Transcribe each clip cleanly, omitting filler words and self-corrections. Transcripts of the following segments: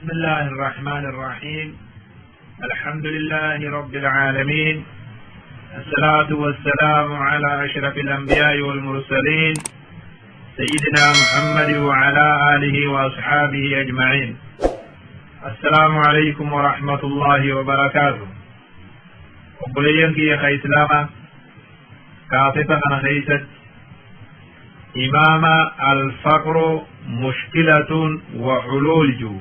بسم الله الرحمن الرحيم. الحمد لله رب العالمين، الصلاة والسلام على أشرف الأنبياء والمرسلين، سيدنا محمد وعلى آله وأصحابه أجمعين. السلام عليكم ورحمة الله وبركاته. Obboleeyyan kiyya ka Islaama, kaaseta kana keeysatti imaama "الفقر مشكلة وحلول" jiru,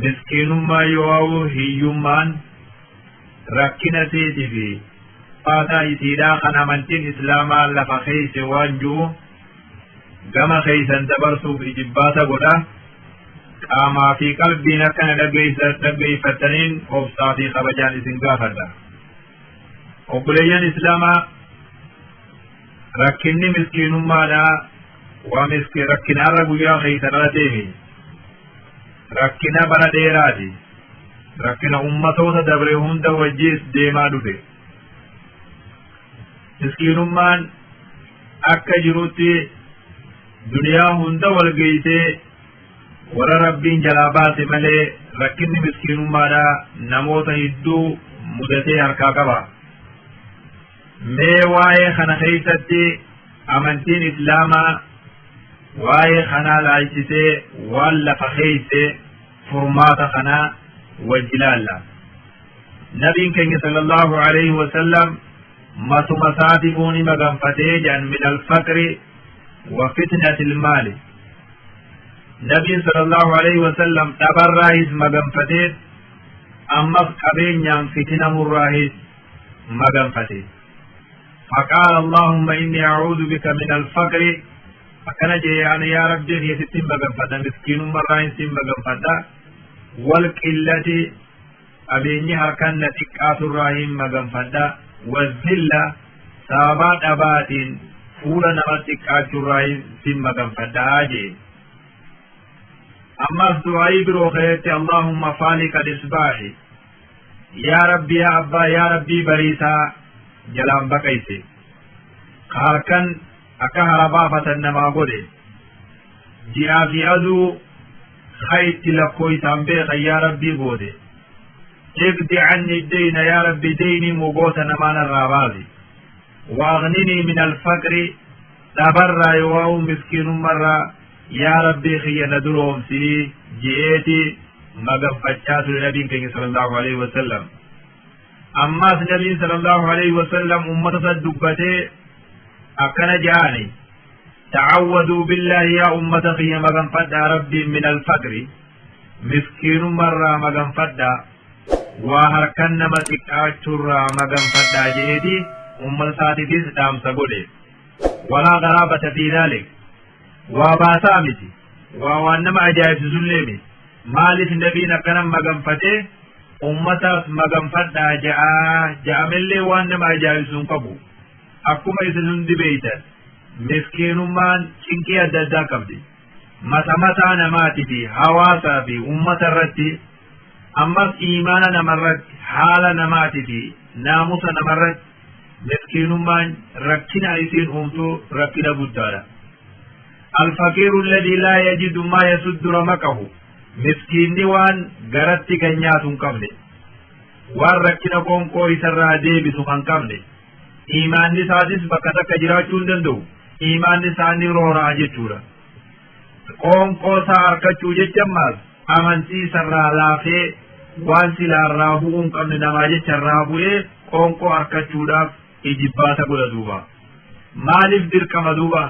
miskiinummaa yoo hiyyummaan rakkina seetii fi faataa isiidhaa kan amantiin Islaamaa lafa keeyse waan jiru gama keeysan dabarsuuf ijibbaata godha. Qaamaa fi qalbiin akkana dhaggeeffattaniin obsaa fi kabajaan isin gaafadha. Obboleeyyan Islaamaa, rakkinni miskiinummaadhaa waa rakkina har'a guyyaa keeysa dhalateemi, rakkina bara dheeraati, rakkina ummatoota dabre hunda wajjiis deemaa dhufe. Miskiinummaan akka jirutti duniyaa hunda wal geeysee, warra Rabbiin jalaa baase malee, rakkinni miskiinummaadhaa namoota hedduu mudatee harkaa qaba. Mee waa'ee kana keeysatti amantiin Islaamaa waa'ee kanaa laalchisee waan lafa keeyse, furmaata kanaa wajji laalla. Nabiin keenya صلى الله عليه وسلم matuma isaatiifuu ni maganfatee jedhan من الفقر وفتنة المال. Nabiin صلى الله عليه وسلم dhabarraahis maganfatee, ammas qabeenyaan fitinamurraahis maganfate. فقال: اللهم إني أعوذ بك من الفقر. Akkana jee: ani yaa Rabbii kiyya sittin maganfadha, miskiinummarraa sin maganfadha, والقلة, qabeenyi harkan na xiqqaaturraa hin maganfadha, والذلة, sababaa dhabaatiin fuula nama xiqqaachurraa sin maganfadhaa jee. Ammas du'aayii biroo keessatti: اللهم فالق الإصباح, yaa Rabbi, yaa Abbaa, yaa Rabbii bariisaa jalaan baqayse, ka halkan akka hara baafatan namaa godhe, ji'aa fi aduu ka itti lakkooysaan beekan yaa Rabbii goote, اقض عني الدين, yaa Rabbi deynii mogoota namaan irraa baasi, وأغنني من الفقر, dhabarraa yoo miskiinummarraa yaa Rabbii kiyya na duroomsii je'eeti maganfachaa ture nabiin keenya صلى الله عليه وسلم. Ammaas nabiin صلى الله عليه وسلم ummata isa dubbatee akkana je'ani: تعوذوا بالله, yaa ummata kiyya maganfadhaa Rabbiin, من الفقر, miskiinummarraa maganfadhaa, waa harkan nama xiqqaachuurraa maganfadhaa je'eeti ummata isaatiifis dhaamsa godhe. ولا غرابة في ذلك, waa baasaa miti, waa waan nama ajaa'ibsiisullee miti. Maaliif nabiin akkana maganfatee ummataaf maganfadhaa ja'aa ja'amellee waan nama ajaa'ibsiisu hin qabu. Akkuma isin hundi beeytan, miskiinummaan cinqii adda addaa qabdi, mata mataa namaatii fi hawaasaa fi ummata irratti, ammas iimaana namarratti, haala namaatii fi naamusa namarratti miskiinummaan rakkina isiin uumtu rakkina guddaadha. الفقير الذي لا يجد ما يسد رمقه, miskiinni waan garatti kan nyaatu hin qabne, waan rakkina qoonqoo isarraa deebisu kan qabne, iimaanni isaatis bakka takka jiraachuu hin danda'u. Iimaanni isaa ni roora'a jechuudha. Qoonqoo isaa harkachuu jecha ammaas amantii isarraa laafee, waan silaa irraa bu'uu hin qabne namaa jecha irraa bu'ee qoonqoo harkachuudhaaf ijibbaata godha duuba. Maaliif dirqama duuba?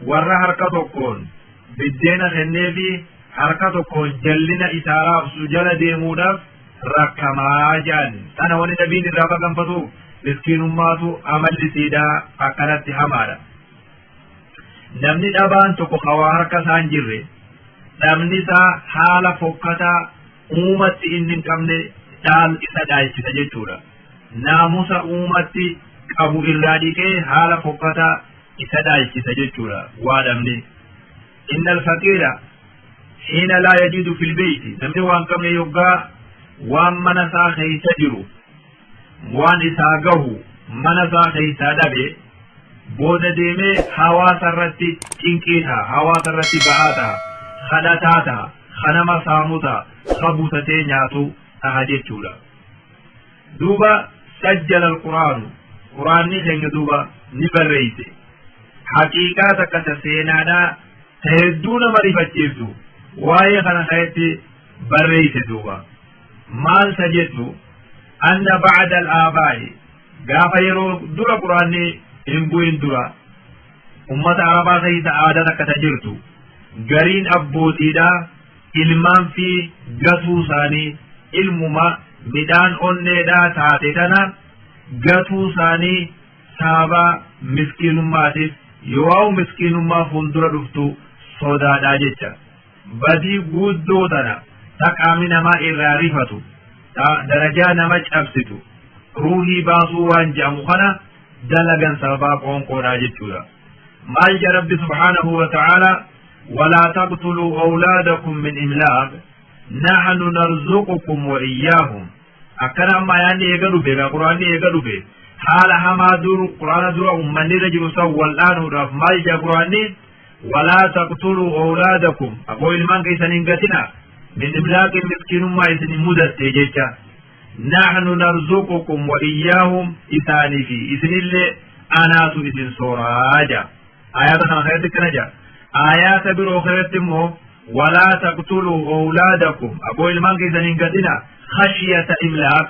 Warra harka tokkoon biddeena kenneefi harka tokkoon jallina isaa raabsu jala deemuudhaaf rakkamaa jedhan. Tana wani nabiin irraa maganfatu, miskiinummaatu amalli siidhaa akkanatti hamaadha. Namni dhabaan tokko hawaa harka isaan jirre, dhabni isaa haala fokkataa uumatti inni hin qabne dhaal isa dhaalchisa jechuudha. Naamusa uumatti qabu irraa dhiqee haala fokkataa isa dhaalchisa jechuudha waa dhabne. إن الفقير حين لا يجد في البيت, namni waan qabne yoggaa waan mana isaa keeysa jiru, waan isaa gahu mana isaa keeysaa dhabe, booda deemee hawaasa irratti cinqii ta'a, hawaasa irratti ba'aa ta'a, kadhataa ta'a. Kanama saamu ta'a, ka butatee nyaatu taha jechuudha. Duuba sajjala alquraanu, quraanni keenya duuba ni barreeyse haqiiqaa takka ta seenaadhaa ta hedduu nama rifachiiftu waa'ee kana keessatti barreeyse. Duuba maal ta jettu? Anna ba'da al-aabaa'i, gaafa yeroo dura quraanni hin bu'in dura ummata Arabaa keessa aadaa takka ta jirtu, gariin abbootiidhaa ilmaan fi gatuu isaanii, ilmuma midhaan onneedhaa taate tana gatuu isaanii sababa miskiinummaatiif yoo miskiinummaa fuuldura dhuftu sodaadhaa jecha, badii guddoo tana ta qaamni namaa irraa rifatu, ta darajaa nama cabsitu, ruuhii baasuu waan jedhamu kana dalagan sababaa qoonqoodhaa jechuudha. Maal jedha Rabbi subhaanahu wa ta'ala? Walaa taqtuluu awlaadakum min imlaaq nahnu narzuqukum wa iyyaahum. Akkana amma ayaanni eega dhufe egaa quraanni eega dhufe, haala hamaa dur quraana dura ummanni irra jiru san wal'aanuudhaaf maal jedha quraanni? Walaa taqtuluu awlaadakum, aboo ilmaan keessan hin gatina, min imlaaqin, miskiinummaa isin mudatte jecha, nahnu narzuqukum wa iyyaahum, isaanii fi isinillee anaatu isin sooraa jedha. Ayaata kana keessatti kana jedha. Ayaata biroo keessatti immoo walaa taqtuluu awlaadakum, aboo ilmaan keessan hin gatina, khashyata imlaaq,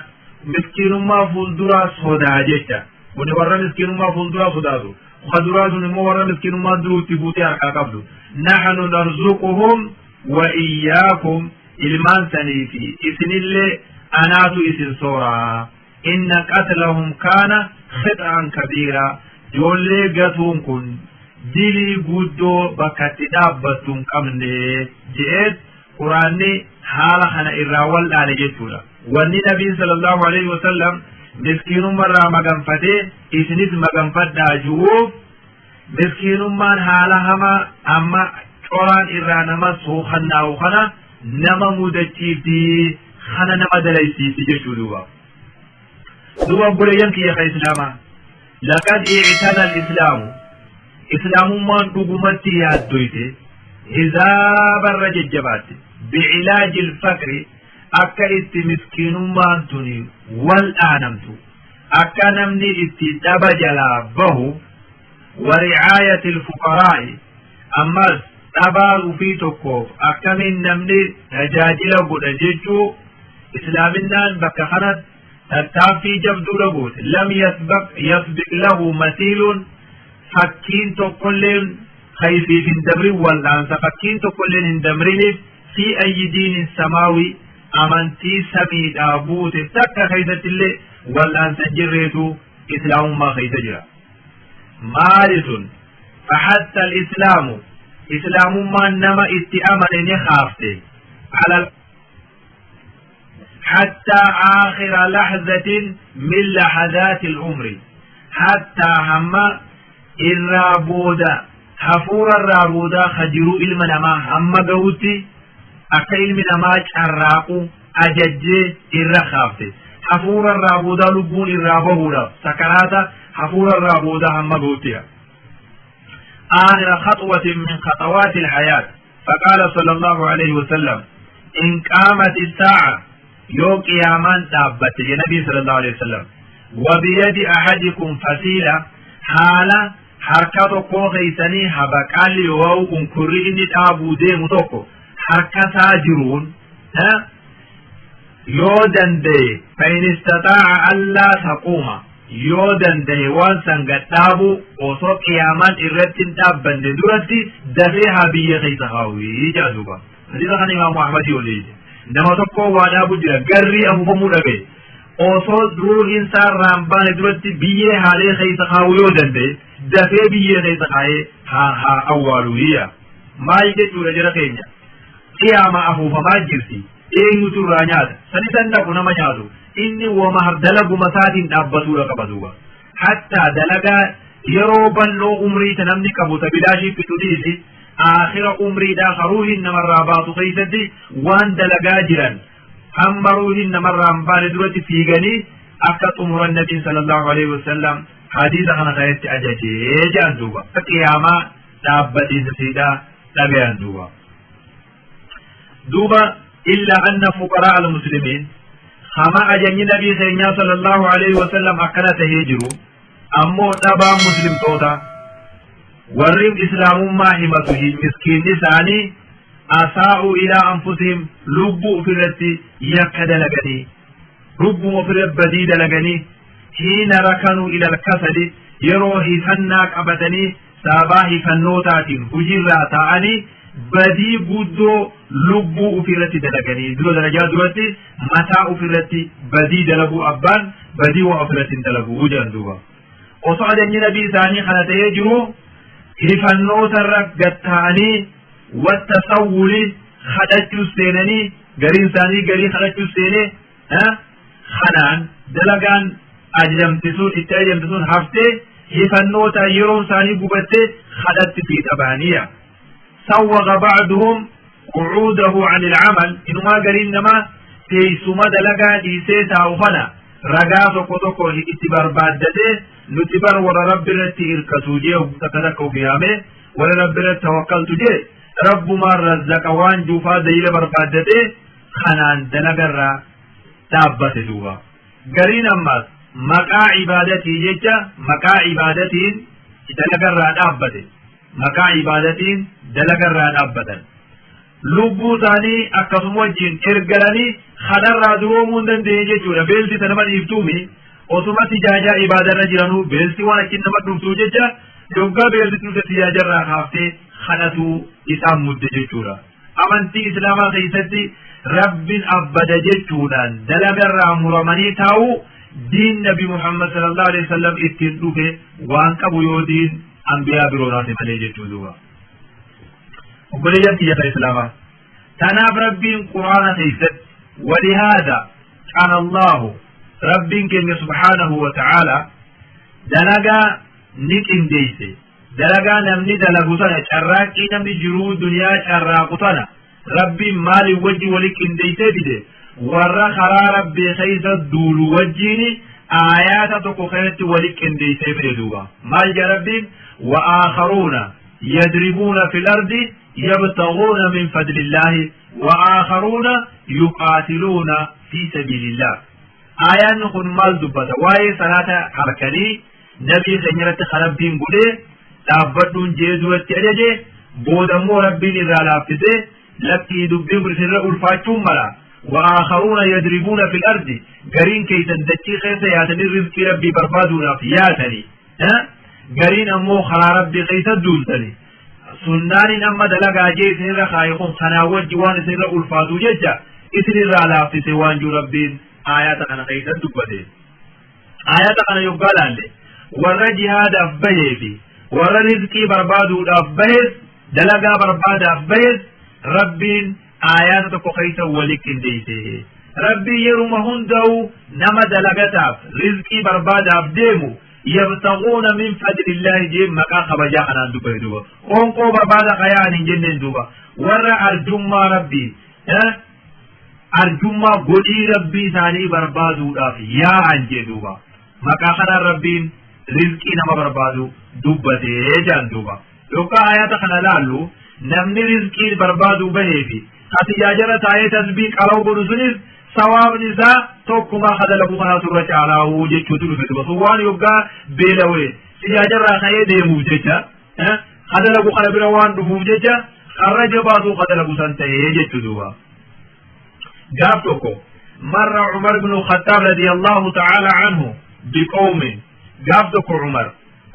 miskiinummaa fuulduraa sodaa jecha. Kuni warra miskiinummaa fuulduraa sodaatu, kaduraa sun immoo warra miskiinummaa duruutti buutee harkaa qabdu. Nahnu narzuquhum wa iyyaakum, ilmaan sanii fi isinillee anaatu isin sooraa. Inna qatlahum kaana khixa'an kabiira, ijoollee gatuun kun dilii guddoo bakka itti dhaabbattu hin qabne je'eet quraanni haala kana irraa wal'aane jechuudha. Wanni nabiin sallallahu alaihi wasallam miskiinummarraa maganfatee isinis maganfadhaa jiruuf, miskiinummaan haala hamaa amma coraan irraa nama suukannaa'u kana nama mudachiifti, kana nama dalaysiifti jechuu. Duuba obboleeyyan kiyya ka islaamaa, laqad i'tana al-islaamu, islaamummaan dhugumatti yaaddoyte, hizaabarra jajjabaatte, bicilaaji ilfaqri, akka itti miskiinummaan tuni wal dhaanamtu, akka namni itti dhaba jalaa bahu, wa ricaayati ilfuqaraa'i, ammas dhabaa ufii tokkoof akkamiin namni tajaajila godha jechuu islaaminaan bakka kanatti tattaaffii jabduudha goote. Lam yasbiq lahu masiilun, fakkiin tokkolleen kayfiif hin dabrin, wal'aansa fakkiin tokkolleen hin dabriniif fi ayyi diinin samaawi, amantii samiidhaa buute takka keessattillee wal'aansa hin jirreetu islaamummaa keessa jira. Maali sun? Fahatta al-islaamu, islaamummaan nama itti amane ni kaafte, ala حتى آخر لحظة من لحظات العمر، حتى هم الرابودا hafuura irraa boodaa kajiruu ilma namaa hamma gahutti akka ilmi namaa carraaqu ajajjee irra kaafte. Hafuura irraa boodaa lubbuun irraa bahuudhaaf sakaraata hafuura irraa boodaa hamma gahutti, آخر خطوة من خطوات الحياة. فقال صلى الله عليه وسلم: إن قامت الساعة، يو قيامان دابت النبي صلى الله عليه وسلم، وبيد أحدكم فسيلة، حالة harka tokkoo keeysanii habaqaalli yoo unkurri inni dhaabuu deemu tokko harka isaa jiruun yoo danda'e, فإن استطاع ألا تقوم, yoo danda'e waan san gadhaabu osoo qiyaamaan irratti hin dhaabbanne duratti dafee haa biyya keessa haawii jedha. Duuba hadiisa kana imaamu Ahmadii odeesse. Nama tokko waa dhaabu jira, garrii afuufamuu dhabe, osoo ruuhiin isaa irraa hin baane duratti biyyee haalee keessa kaa'uu yoo danda'e dafee biyyee keessa kaa'ee haa awwaalu hiyya. Maal jechuudha jara keenya? Qiyaama afuufamaa jirti, eenyutu irraa nyaata? Sani san dhaqu nama nyaatu inni wama dalaguma isaatiin dhaabbatuudha qaba. Duuba hattaa dalagaa yeroo bal'oo umrii ta namni qabu ta bilaashii fixu dhiisi, aakhira umriidhaa ka ruuhiin namarraa baatu keessatti waan dalagaa jiran hamma ruuhiin namarraa hin baane duratti fiiganii akka xumuran nabiin sallallahu alaihi wasallam hadiisa kana keessatti ajajee jedhan. Duuba qiyaamaa dhaabbatiinsa siidhaa dhagayan. Duuba Duuba illaa anna fuqaraa al-muslimiin hama ajajni nabii keenyaa sallallahu alaihi wasallam akkana tahee jiru ammoo dhabaan muslimtoota warri islaamummaa himatu miskiinni isaanii asaa'u ilaa anfusihim lubbuu ofirratti yakka dalaganii lubbuu ofirratti badii dalaganii hiina rakanuu ilal kasali yeroo hifannaa qabatanii sababaa hifannootaatiin hojiirraa taa'anii badii guddoo lubbuu ofirratti dalaganii dura darajaa duratti mataa ofirratti badii dalaguu abbaan badii waa ofirratti hin dalaguu jedhan duuba. Osoo ajajni nabii isaanii kana ta'ee jiru hifannootarra gatta'anii wattasawwuli kadhachuu seenanii gariin isaanii garii kadhachuu seenee kanaan dalagaan ajajamtisuun itti ajajamtisuun haftee hifannoota yeroon isaanii gubattee kadhatti fiixa bahaniya. Sawwaqa ba'duhum qu'uudahu an ilcamal inumaa gariin namaa teessuma dalagaa dhiisee taa'u kana ragaa tokko tokko itti barbaaddatee nuti bar warra rabbi irratti hirkatu jee takka takka of yaamee warra rabbi irratti tawakkaltu jee rabbumaan razzaqa waan juufaa daliila barbaaddatee kanaan dalagarraa dhaabbate duuba. Gariin ammaas maqaa ibaadatii jecha maqaa ibaadatiin dalagarraa dhaabbate maqaa ibaadatiin dalagarraa dhaabbatan. Lubbuu isaanii akkasuma wajjin ergalanii kanarraa duroomuu hin dandeenye jechuudha. Beelti sana nama dhiiftuumi osuma tijaajaa ibaadarra jiranuu beelti waan achiin nama dhuftuu jecha yoggaa beelti dhufte tijaajarraa kaaftee kadhatu isaan mudde jechuudha. Amantii islaamaa keessatti rabbiin abbada jechuudhaan dalagarraa muramanii taa'u diin nabi Muhammad sallallahu alaihi wasallam ittiin dhufe waan qabu yoo diin anbiyaa biroo taate malee jechuu duuba. Obboleeyyan kiyyata islaamaa. Tanaaf rabbiin quraana keessatti walihaada qala Allahu rabbiin keenya subhaanahu wa ta'aala dalagaa ni qindeesse dalagaa namni dalagu sana carraaqqii namni jiruu duniyaa carraaqu sana rabbiin maaliin wajji wali qindeessee fide warra karaa rabbii keessa duulu wajjiin aayaata tokko keessatti wali qindeessee fide duuba maal jedha rabbiin وآخرون يضربون في الأرض يبتغون من فضل الله وآخرون يقاتلون في سبيل الله آيان kun maal dubbata waa'ee salaata halkanii nabii keenya irratti kan rabbiin godhee dhaabbadhuun jee duratti ajaje boodammoo rabbiin irraa laaffisee lakkii dubbiin kun isinirra ulfaachuun mala وآخرون يضربون في الأرض gariin keeysan dachii keessa yaatanii rizqii rabbii barbaaduudhaaf yaatanii gariin ammoo karaa rabbii keessa duultanii sunnaanin amma dalagaa jee isinirra kaaye kun kanaa wajji waan isinirra ulfaatu jecha isinirraa laaffise waan jiru rabbiin aayaata kana keessa dubbate. Aayaata kana yoggaa laalle warra jihaadaaf bahee fi warra rizqii barbaaduudhaaf bahes dalagaa barbaadaaf bahes rabbiin aayaata tokko keessa wali qindeesse. Rabbiin yeruma hunda'u nama dalagataaf rizqii barbaadaaf deemu yabtaguuna min fadlillaahi jee maqaa kabajaa kanaan dubbate duuba. Qoonqoo barbaada kayaan hin jenneen duuba. Warra arjummaa rabbii arjummaa godhii rabbii isaanii barbaaduudhaaf yaa'an jee duuba. Maqaa kanaan rabbiin rizqii nama barbaadu dubbatee jaan duuba. Yookaan aayaata kana laallu namni rizqii barbaaduu bahee fi tajaajila taa'ee tasbii qara'u godhu sunis sawaabni isaa tokkumaa kadalagu kanaatu irra caalaa'uu jechuutu dhufe duuba. Sun waan yoggaa beelawee tajaajilarraa ka'ee deemuuf jecha kadalagu kana bira waan dhufuuf jecha karra jabaatu kadalagu san ta'ee jechuu duuba. Gaaf tokko marra Umar ibn Khattaab radiyallahu ta'ala anhu biqawmin gaaf tokko Umar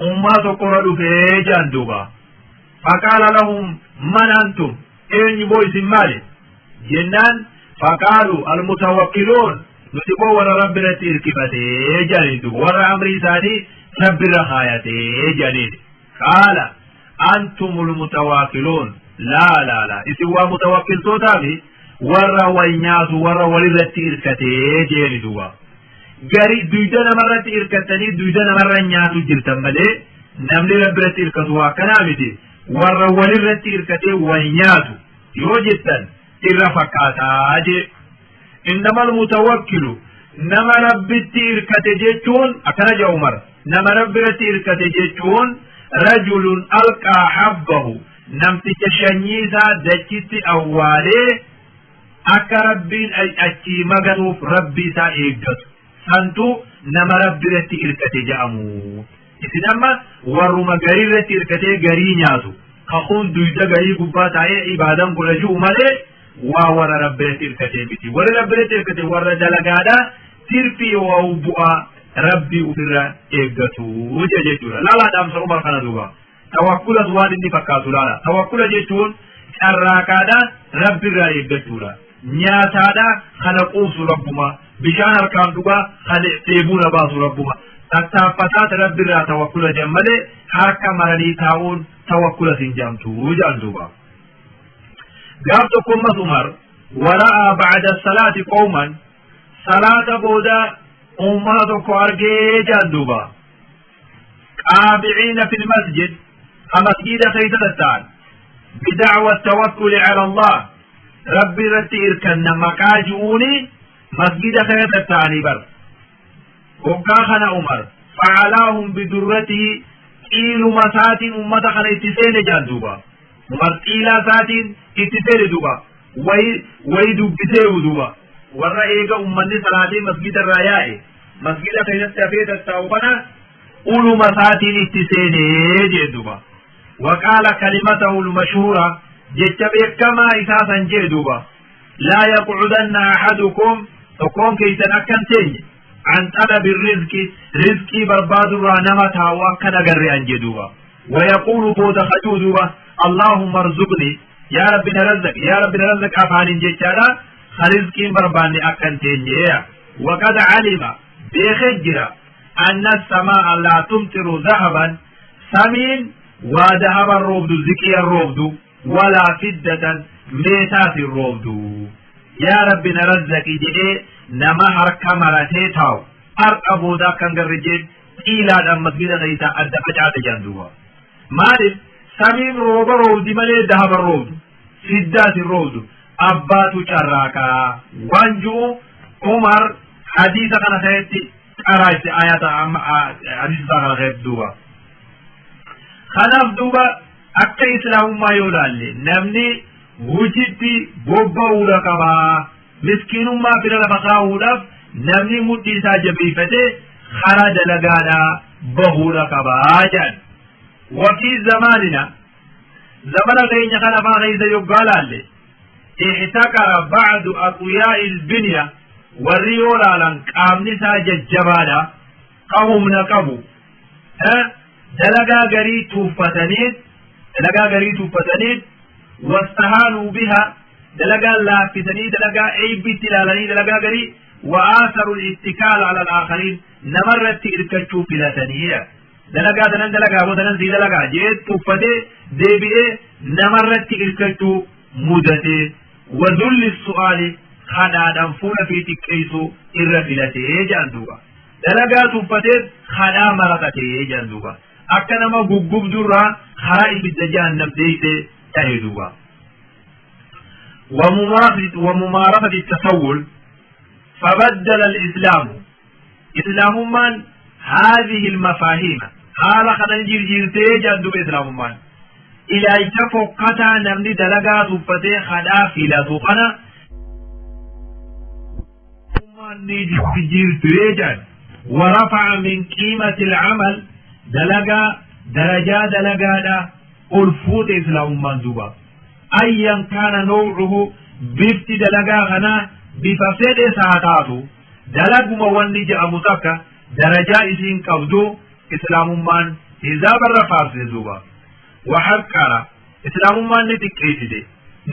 ummaa tokkorra dhufee jaan duuba. Faqaala lahum man antum eenyu boo isin maali jennaan faqaalu almutawakkiluun nuti boo warra rabbi irratti hirkifatee jedhaniin duuba warra amrii isaanii rabbirra kaayatee jedhaniin. Qaala antumul mutawakkiluun laa laa laa isin waa mutawakkiltootaa fi warra wal nyaatu warra walirratti hirkatee jedhani duuba. Gari duyda namarratti hirkatanii duyda namarra nyaatu jirtan malee namni rabbi irratti hirkatu waa akkanaa miti. Warra walirratti hirkatee wal nyaatu yoo jettan irra fakkaataa jee. Innamal mutawakkilu nama rabbitti hirkate jechuun akkana jedha Umar nama rabbi irratti hirkate jechuun rajulun alqaa habbahu namticha shanyii isaa dachitti awwaalee Akka Rabbiin achii maganuuf Rabbi isaa eeggatu. Santu nama Rabbi irratti hirkate jedhamu. Isin amma warruma garii irratti hirkatee garii nyaatu. Kakuun duyda garii gubbaa taa'ee ibaadan godha jiru malee waa warra Rabbi irratti hirkatee miti. Warri Rabbi irratti hirkate warra dalagaadha. Tirfii waa bu'aa Rabbi ofirra eeggatu jechuudha. Laalaa dhaamsa Umar kana duuba. Tawakkulas waan inni fakkaatu laala. Tawakkula jechuun carraaqaadha Rabbi irraa eeggachuudha. Nyaataadha kana quubsu Rabbuma. Bishaan harkaan dhugaa kana dheebuu na baasu Rabbuma. Tattaaffataat Rabbi irraa tawakkula jedhan malee harka maranii taa'uun tawakkula sin jedhamtu jedhan duuba. Gaaf tokkommas Umar wara'aa ba'da salaati qawman salaata booda ummata tokko argee jedhan duuba. Qaabiciina fil masjid ka masjida keessa tatta'an bidacwa tawakkuli cala Allah Rabbi irratti irkanna maqaa ji'uuni masjida keessa tatta'anii bar. Hoggaa kana Umar facalaahum bidurratihi xiiluma isaatiin ummata kana itti seene jedhan duuba. Umar xiilaa isaatiin itti seene duuba. Wayi dubbiseewu duuba. Warra eega ummanni salaatee masjida irraa yaa'e masjida keessatti hafee tattaa'u kana uluma isaatiin itti seenee jee duuba. Waqaala kalimatahu lmashhuura jecha beekamaa isaa san jee duuba. Laa yaqcudanna ahadukum tokkoon keessan akkan teenye an talabi rizqi rizqii barbaadurraa nama taa'u akkan agarre an jee duuba. Wayaquulu booda kajuu duuba Allahumma arzuqni yaa Rabbi na razzaq yaa Rabbi na razzaq afaaniin jechaadha ka rizqiin barbaanne akkan teenye. Waqad calima beekee jira anna samaa'a laa tumxiru zahaban samiin waa dahaban roobdu ziqiyan roobdu walaa fiddatan meetaatiin roobdu. Yaa Rabbi na razzaqi jedhee nama harka maratee taa'u har'a booda akkan garre jeen xiilaadhaan masjida keessaa adda facaate jedhan duuba. Maaliif samiin rooba roobdi malee dahaban roobdu fiddaatiin roobdu abbaatu carraaqaa waan ji'u Umar hadiisa kana keessatti qaraayse ayata amma hadiisa isaa kana keessatti duuba. Kanaaf duuba akka islaamummaa yoo laalle namni hujitti bobba'uudha qabaa. Miskiinummaa fira lafa kaa'uudhaaf namni mudhii isaa jabeeffatee karaa dalagaadhaa bahuudha qabaa jedhan. Wafii zamaanina zamana keenya kana faa keessa yoggaa laalle ihtaqara ba'du aqwiyaa'i ilbiniya warri yoo laalan qaamni isaa jajjabaadha ka humna qabu dalagaa garii tuuffataniit dalagaa garii tuuffataniit wastahaanuu biha dalagaa laaffisanii dalagaa eeybitti ilaalanii dalagaa garii wa'aasaru ittikaala ala al-aakhariin namarratti irkachuu filataniidha. Dalagaa tanan dalagaa boo tanan sii dalagaa jee tuffatee deebi'ee namarratti irkachuu mudatee wadulli su'aali kadhaadhaan fuula fi xiqqeessuu irra filatee jedhan duuba. Dalagaa tuffatee kadhaa maraqatee jedhan duuba. Akka nama guggubdurraa karaa ibidda jahannam deeysee ta'e duuba. وممارسة التسول فبدل الإسلام إسلام من هذه المفاهيم haala kanan jirjiirtee jedhan duuba islaamummaan. Ilaalcha fokkataa namni dalagaa tuffatee kadhaa filatu kana ni jijjiirtee jedhan. ورفع من قيمة العمل دلقا درجة دلقا ألفوت إسلام منزوبة أيا كان نوعه بفت دلقا غنا بفسد ساعتاته دلق مواني جاء متكا درجة إسين قبضو إسلام من حزاب الرفاس زوبا وحكرا إسلام من نتكيسده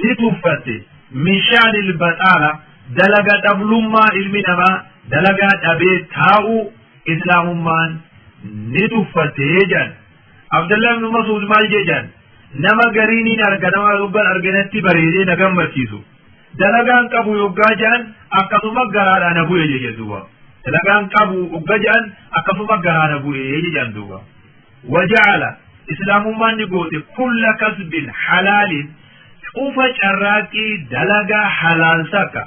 نتوفته من شأن البطالة دلقا دبلما علمي نما dalagaa dhabee taa'u islaamummaan ni tuffatee jedhan. Abdullah ibn Mas'ud maal jedhan nama gariiniin arga nama yoggaan arganatti bareedee na gammachiisu. Dalagaan qabu yoggaa jedhan akkasuma garaadhaa na bu'e jedhe duuba. Dalagaan qabu yoggaa jedhan akkasuma garaa na bu'e jedhan duuba. Waja'ala islaamummaan ni goote kulla kasbin halaalin cufa carraaqqii dalagaa halaal takka.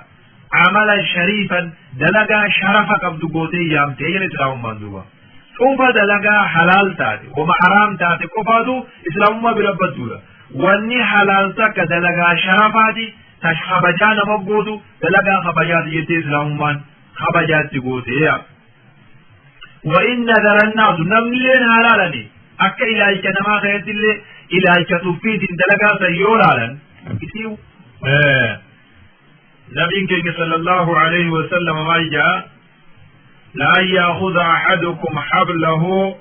Amala shariifan dalagaa sharafa qabdu gootee yaamtee jedhe islaamummaan duuba. Cufa dalagaa halaal taate wama haraam taate qofaatu islaamummaa bira badduudha. Wanni halaal takka dalagaa sharafaati Ta kabajaa nama gootu dalagaa kabajaati jettee islaamummaan kabajaatti gooteeya. Wa inna darannaasu namnilleen haa laalani akka ilaalcha namaa keessattillee ilaalcha tuffiitiin dalagaa san yoo laalan isii nabiin keenya sallallahu alaihi wasallam maal jedha? La an yaakhudha ahadukum hablahu,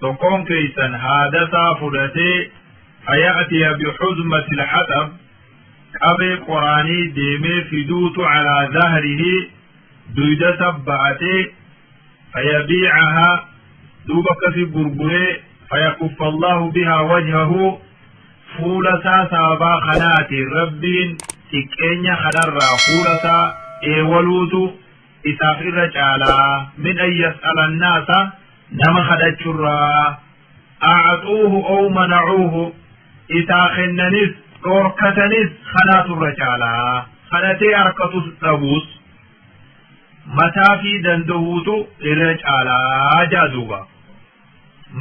tokkoon keeysan haadasaa fudhatee, faya'tiya bixuzmati alhaxab, qabee qoraanii deemee fiduutu, calaa zahrihi, duyda sabba'atee, fayabiicahaa, duuba akkasi gurguree, fayakuffa allahu bihaa wajhahu, fuula isaa sababaa kanaatiin rabbiin xiqqeenya kanarraa fuula isaa eewaluutu isaaf irra caalaa, min an yas'ala annaasa, nama kadhachurraa, a'xuuhu ow manacuuhu, isaa kennanis dhorkatanis kanaatu irra caalaa. Kadhatee harkatus dhabuus mataa fi danda'uutu irra caalaa jaa. Duuba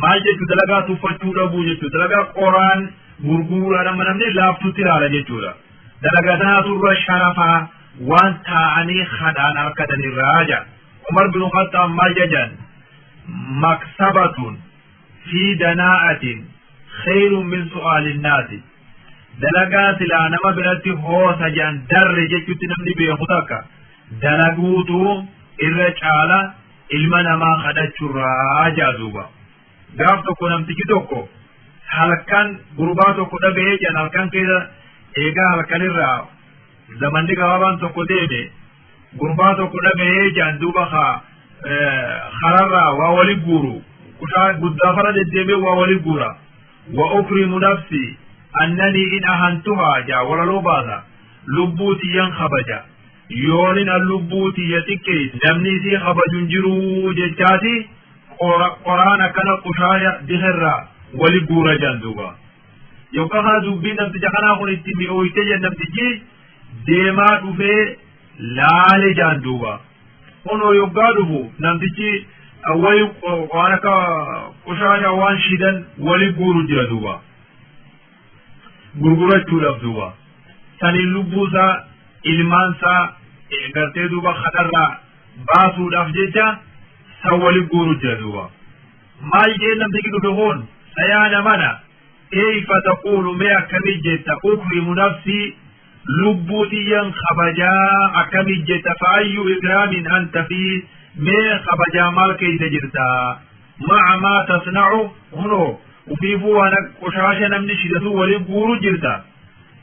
maal jechu? Dalagaa tuffachuu dhabuu jechuu. Dalagaa qoraan gurguruudha nama namni laaftutti ilaala jechuudha. Dalagaa tanaatu irra sharafaa waan taa'anii kadhaan harkatanirraa jaa. Umar bin Khattaab maal jedhan? Maksabatun fi danaa'atin khayrun min su'aalin naasi. Dalagaa silaa nama biratti hoosa jedhan, darre jechutti namni beeku takka dalaguutu irra caala ilma namaa kadhachurraa jaa. Duuba gaaf tokko namtichi tokko halkan gurbaa tokko dhaga'ee jedhan. Halkan keessa eegaa halkanirraa zamanni gabaabaan tokko deeme, gurbaa tokko dhaga'ee jedhan. Duuba kararraa waa wali guuru, kushaa guddaa fara deddeemee waa wali guura. Wa ukrimu nafsi annanii in ahantuhaa jaa, walaloo baasa, lubbuu tiyyan kabaja, yoonin an lubbuu tiyya xiqqeesse namni isii kabaju hin jiruu jechaati qoraan akkana qushaaya dikirraa wali guura jedhan. Duuba yookaan kana dubbiin namticha kanaa kun itti mi'ooyte jedhan. Namtichi deemaa dhufee laale jedhan. Duuba kunoo yoggaa dhufu namtichi wali waan akka qushaasha waan shidan wali guuru jira, duuba gurgurachuudhaaf. Duuba saniin lubbuusaa ilmaansaa gartee duuba kadharraa baasuudhaaf jecha san wali guuru jira. Duuba maal jee namtichi dhufe kun? Sayaana mana kayfa taqulu, mee akkamii jetta? Ukrimu nafsii, lubbuu tiyyan kabajaa akkamii jetta? Fa ayyu ikraamin anta fi, mee kabajaa maal keeysa jirta? Maca maa tasnacu, hunoo ufiifuu waan qoshaasha namni shidatu wali guuru jirta.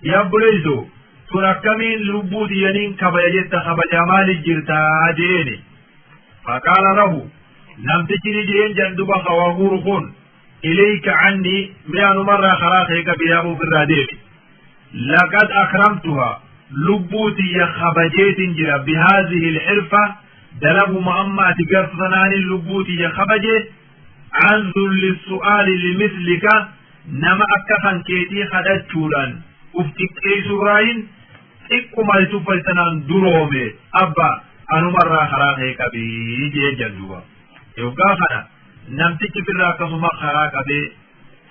Yaa buleeyso, tun akkamiin lubbuu tiyyaniin kabaja jetta? Kabajaa maali jirta jeeni. Faqaala lahu, namtichi ni jeen janduba kawaa guuru kun, ilayka canni, mee anumarraa karaa kee qabiyaamuu ofirraa deemi. Laqad akramtuha, lubbuu tiyya kabajeetin jira, bihaadihi lxirfa, dalaguma amma ati gartu tanaanin lubbuu tiyya kabaje, an zulli su'aali limislika, nama akka kan keetii kadhachuudhaan uf xiqqeessurraayin xiqquma ati tuffatanaan duroome. Abba, anumarraa karaa kee qabii jee jalduba. Yoggaa kana namtichi firraa akkasuma karaa qabee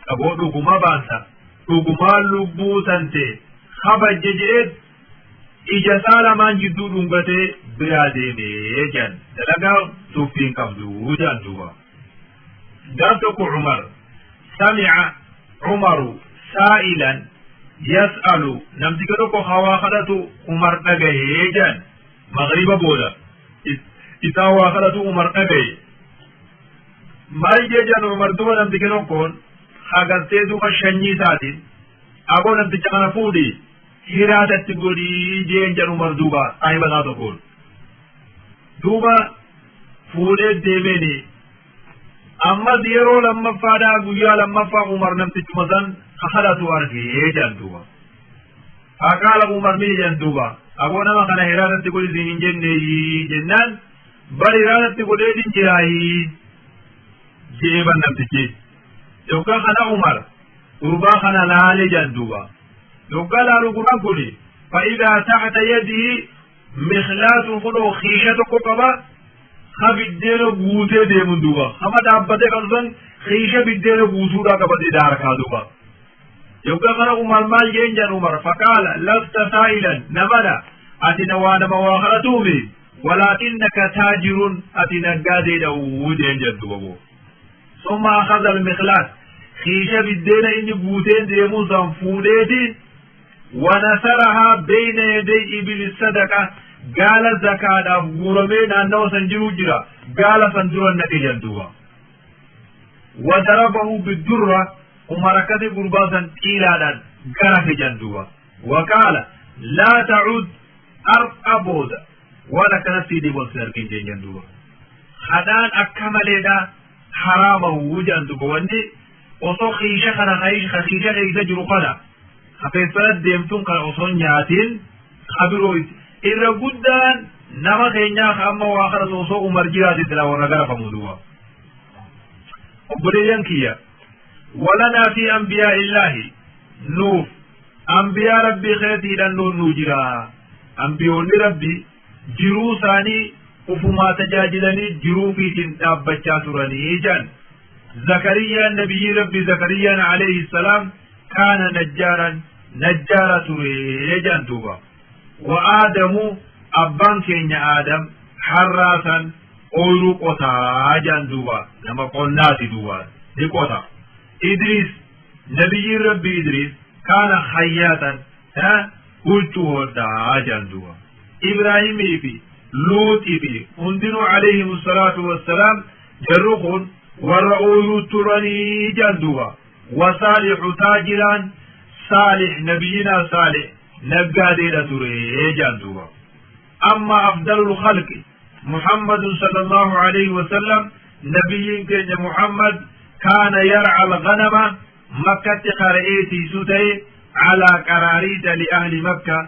qaboo, dhuguma baansa, dhugumaan lubbuu tante kabajje je'eet ija isaa lamaan jidduu dhungatee biraa deemee jedhan. Dalagaa tuffiin qabdu jedhan. Duuba gaaf tokko Umar, sami'a Umaru saa'ilan yas'alu, namticha tokko hawaa kadhatu Umar dhagahee jedhan. Magriba booda isaa waa kadhatu Umar dhagaye. Maal jee jedhan Umar? Duba namticha tokkoon hagartee duba shanyii isaatiin, aboo, namticha kana fuudhi hiraatatti godhii jeen jedhu Umar. Duuba saahiba isaa tokkoon duuba fuudhee deemeeni. Ammas yeroo lammaffaadhaa, guyyaa lammaffaa, Umar namtichuma san kadhatu argee jedhan. Duuba faqaala Umar ni jedhan duuba, aboo, nama kana hiraatatti godhi siin hin jenneeyyi jennaan, bar hiraatatti godheetin jiraayi jee ban namtichi. Yookaan kana Umar gurbaa kana laale jedhan. Duuba yoggaa laalu gurbaan kuni fa'idaa taxta yadihi mikhlaatun, kunoo kiisha tokko qaba ka biddeena guutee deemun. Duuba hama dhaabbatee kan san kiisha biddeena guutuudhaa qabatee harkaa. Duuba Yoggaa kana Umar maal jeen jedhan Umar faqaala lasta saa'ilan namana ati na waa nama waa kadhatuumi walaakinnaka taajirun ati naggaadeedha jeen jedhu babo. Summa akhadha al-mikhlaat kiisha biddeena inni guuteen deemuu san fuudheeti wanasarahaa beyna yaday ibili sadaqa gaala zakaadhaaf guuramee naannawa san jiru jira gaala san dura naqe jedhuuba. Wadarabahu bidurra Umar akkasi gurbaa san xiilaadhaan garafe jedhuuba. Waqaala laa tacud ar'a booda waan akkana sii deebi'u sin argin jeen jedhuuba. Hadhaan akka maleedha haraama jedhan duuba wanni osoo kiisha kana kiisha keessa jiru kana hafeessana deemtuun kana osoo nyaatiin kabiroo irra guddaan nama keenyaa amma waa kana osoo Umar jiraate silaa warra garafamu duuba. Obboleeyyan kiyya walanaa fi anbiyaa illaahi nuuf anbiyaa rabbii keetiidhaan nuun nuu jira. Ambiyoonni rabbii jiruu isaanii ufumaa tajaajilanii jiruu fiitiin dhaabbachaa turanii jedhan. Zakariyaan nabiyyi rabbii Zakariyaan alayhi salaam kaana najjaaran najjaara ture jedhan duuba. Wa Aadamu abbaan keenya Aadam harraasan ooyiruu qotaa jedhan duuba nama qonnaati duuba ni qota. Idris nabiyyiin rabbii Idris kaana hayyaatan huccuu hodhaa jedhan duuba. Ibraahimii fi Luuxii fi hundinuu alayhim salaatu wassalaam jarru kun warra ooyiruu turanii jedhan duuba. Wasaalixu taajiraan saalix nabiyyinaa saalix naggaadeedha ture jedhan duuba. Amma afdalul khalqi محمد صلى الله عليه وسلم نبي كان محمد كان يرعى الغنم مكة قرئتي ستي على قراريط لأهل مكة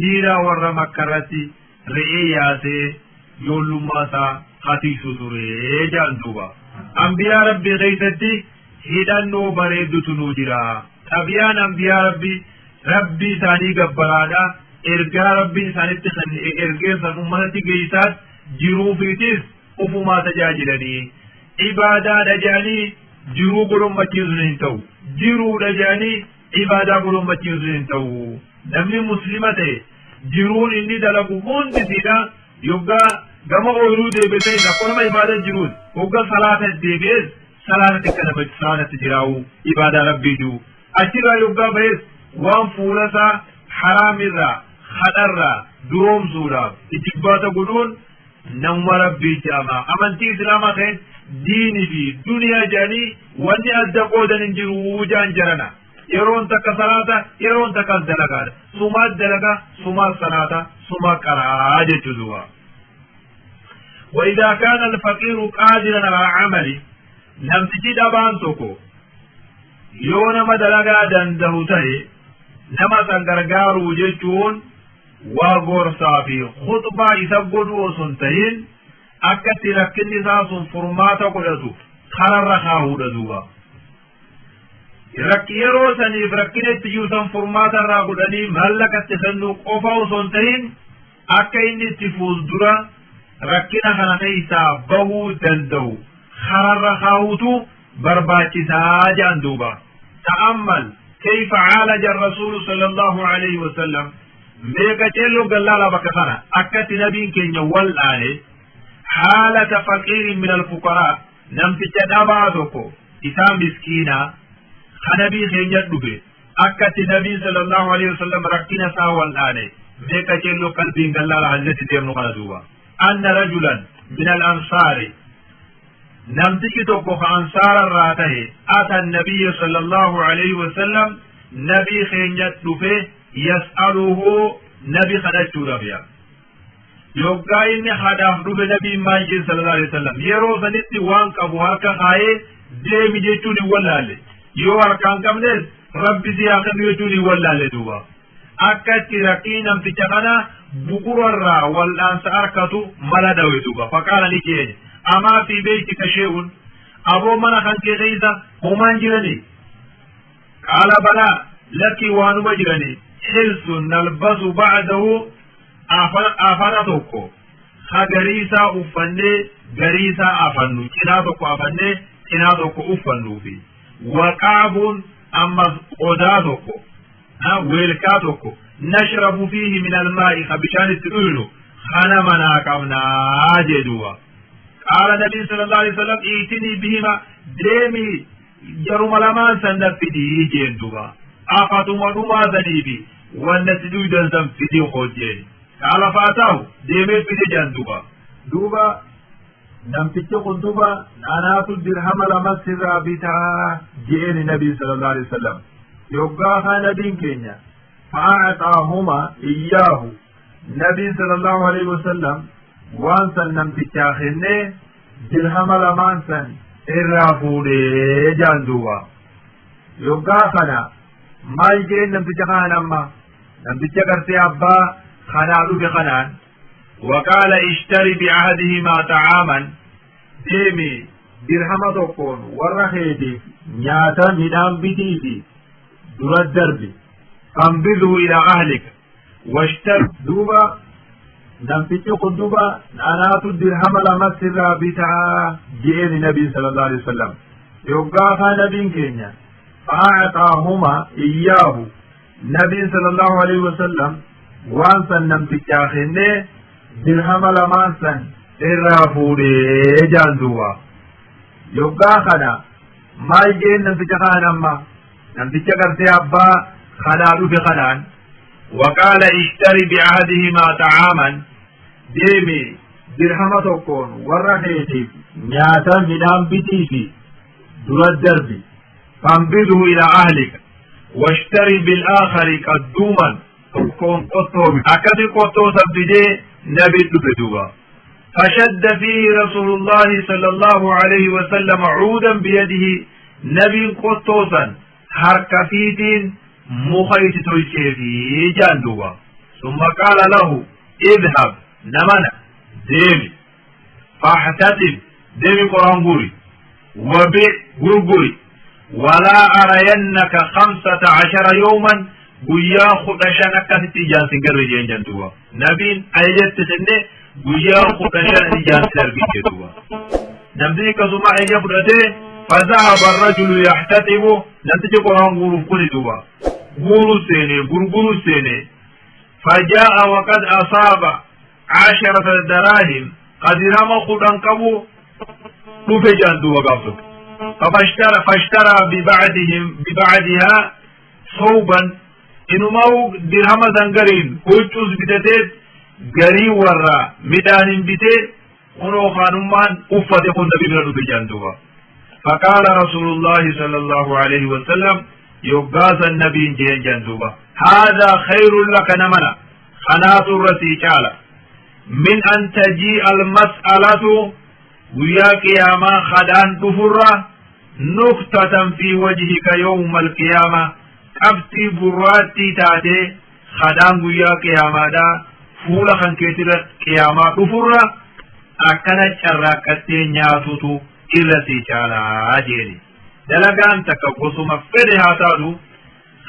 نيرا ور مكرتي رئياتي يولماسا خطيسو تري جاندوبا أنبياء ربي غيثتي هدانو بريدتو نجرا أبيان أنبياء ربي ربي ثاني قبرانا إرقا ربي ثاني إرقا سنمتي قيسات jiruu fiitis ufumaa tajaajilanii ibaadaadha jedhanii jiruu godhommachiisuun hin ta'u jiruudha jedhanii ibaadaa godhommachiisuun hin ta'u namni muslima ta'e jiruun inni dalagu hundisiidha yoggaa gama ooyiruu deebisee akkuma nama ibaadaa jiruun yoggaa salaata deebi'ees salaatatti akka nama salaatatti jiraa'u ibaadaa rabbii jiru achirraa yoggaa ba'ees waan fuulasaa haraamirraa hadharraa duroomsuudhaaf ijibbaata godhuun nama rabbii jedhama amantii islaamaa ta'e diinii fi duniyaa jedhanii wanni adda qoodan hin jiru jaan jarana yeroon takka salaata yeroon takka dalagaadha sumaa dalagaa sumaa salaata sumaa qaraa jechuu duuba. وإذا كان الفقير قادرا على العمل namtichi dhabaan tokko yoo nama dalagaa danda'u ta'e nama san gargaaruu jechuun waa gorsaa fi khutbaa isa godhu osoo hin ta'in akkatti rakkinni isaa sun furmaata godhatu kararra kaa'uudha duuba. Rakki yeroo saniif rakkina itti jiru san furmaata irraa godhanii maallaqatti kennuu qofa osoo hin ta'in akka inni itti fuuldura rakkina kana keessaa bahuu danda'u kararra kaa'uutu barbaachisaa jedhan duuba. Ta'ammal kayfa caalaja rasuulu sallallahu alayhi wa sallam meeqa ceelloo gallaala bakka kana akkatti nabiin keenya wal'aane haalata faqiirin min alfuqaraa namticha dhabaa tokko isaa miskiinaa ka nabii keenya dhufe akkatti nabiin sallallahu alayhi wasallam rakkina isaa wal'aane meeqa ceelloo qalbiin gallaala hajjatti deemnu kana duuba anna rajulan min al-ansaari namtichi tokko ka ansaararraa tahe ata nabiyya sallallahu alayhi wasallam nabii keenya dhufe yas'aluhu nabi kadhachuudhaaf yaa yoggaa inni hadaaf dhufe nabiin maal jedhe sallallahu alaihi wasallam yeroo sanitti waan qabu harka kaayee deemi jechuun hin wallaalle yoo harkaan qabnes rabbi si haa kennu jechuun hin wallaalle duuba akkatti rakkii namticha kana bu'uurarraa wal'aansa harkatu mala dhawe duuba faqaala ni jeene amaa fi beeytika shee'un aboo mana kan kee keessa homaan jirani qaala balaa lakki waanuma jirani xirsun nalbasu ba'dahu afana tokko ha gariisaa uffannee gariisaa afannu cinaa tokko afannee cinaa tokko uffannuufi waqaabuun Ammas qodaa tokko, weelkaa tokko, nashrabu fiihi min almaa'i, ka bishaan itti dhuynu kana manaa qabnaa jee duuba. Qaala nabiin sallallahu alaihi wasallam, iitinii bihima, deemii jaruma lamaan san na fidii jeen duuba. Afatuma dhumaa saniifi wanna itti dhuydan san fidii hojjeen. Qaala faataahu, deemee fide jaan duuba. Duuba namtichi kun duuba anaatu dirhama 2 sirraa bitaa je'een nabiin sallallahu alaihi wasallam. Yoggaa haa nabiin keenya fa'aaxaahuma iyyaahu, nabiin sallallahu alaihi wasallam waan san namtichaa kennee dirhama lamaan san irraa fuudhee jaan duuba. Yoggaa kana maal jeen namticha kanaan? Amma namticha gartee abbaa kanaa dhufe kanaan, waqaala ishtari bi'ahadihimaa ta'aaman, deemi dirhama tokkoon warra keetiif nyaata midhaan bitiifi dura darbi, fanbidhu ilaa ahlika washtar. Duuba namtichi kun duuba anaatu dirhama 2 sirraa bitaa je'een nabiin sallallahu alaihi wasallam. Yoggaa haa nabiin keenya fa'aaxaahuma iyyaahu, nabiin sallallahu alaihi wasallam waan san namtichaa kennee dirhama lamaan san irraa fuudhee jaan duuba. Yoggaa kana maal jeen namticha kanaan? Amma namticha gartee abbaa kanaa dhufe kanaan, waqaala ishtari bi'ahadihimaa ta'aaman, deemi dirhama tokkoon warra keetiif nyaata midhaan bitiifi dura darbi, fanbidhu ilaa ahlika washtari bilaakhari qadduuman, tokkoon qottoo. Akkasi qottoo san fidee nabi dhufe duuba. فشد فيه رسول الله صلى الله عليه وسلم عودا بيده، نبي قطوسا حركة فيتين مخيت تلشي في جاندوبا. ثم قال له اذهب، نمنا ديمي، فاحتطب، ديمي قرآن قوري، وبيع، غرغري، ولا أرينك 15 يوما، guyyaa 15 akkasitti ijaan sin garre jeen janduuba. Nabiin ajajatti kenne, guyyaa 15 ijaan sin argin jedhuuba. Namni akkasuma ajaja fudhatee, فذهب الرجل يحتطب، namtichi qoraan guuruuf kuni duuba guuruu seene, gurguruu seene. فجاء وقد أصاب 10 دراهم، قدرما 10 qabu dhufe jaan duuba gaaf tokko. فاشترى ببعدهم ببعدها ثوبا، inumaa dirhama san gariin huccuus bitateet, garii warra midhaanin bitee kunoo kaanummaan uffate kun nabi bira dhufe jaan duuba. فقال رسول الله صلى الله عليه وسلم، يقاس النبي جين جندوبا، هذا خير لك، نمنا خنات الرسي من أن تجيء المسألة، ويا قيامة خدان كفرة، نكتة في وجهك يوم القيامة، qabxii gurraattii taatee kadhaan guyyaa qiyaamaadhaa fuula kan keetirra qiyaamaa dhufurra akkana carraaqqattee nyaatutu irra sii caalaa jeeni. Dalagaan takka gosuma fedhe haa taatu,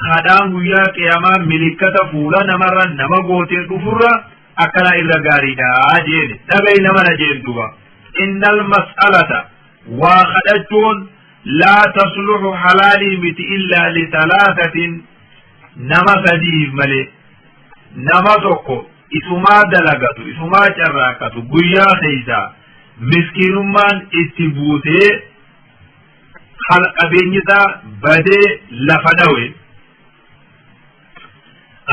kadhaan guyyaa qiyaamaa milikkata fuula namarra nama gootee dhufurra akkana irra gaariidha jeeni. Dhagayi nama na jeen duba, innal mas'alata, waa kadhachuun, laa tasluxu, halaalii miti, illaa litalaasatin, nama sadiif malee. Nama tokko isumaa dalagatu, isumaa carraaqatu, guyyaa keeysaa miskiinummaan itti buutee qabeenyi isaa badee lafa dhawe.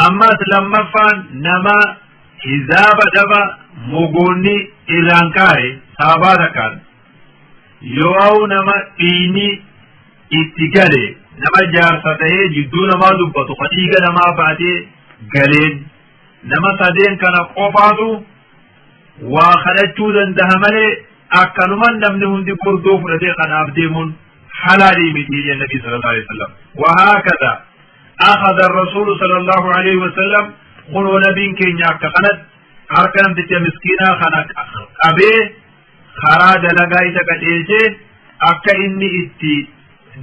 Ammas lammaffaan nama hizaaba dhaba mogoonni irraan kaa'e sababaa takkaan, yoo nama dhiini itti gale, nama jaarsa ta'ee jidduu namaa dubbatu ka dhiiga namaa baatee galeen. Nama sadeen kana qofaatu waa kadhachuu danda'a malee akkanuman namni hundi gordoo fudhatee kanaaf deemuun halaalii miti jedhe nabi sallallahu alaihi wasallam. وهكذا أخذ الرسول صلى الله عليه وسلم، kunoo nabiin keenya akka kanatti harka namticha miskiinaa kana qabee karaa dalagaa isa qajeelchee akka inni itti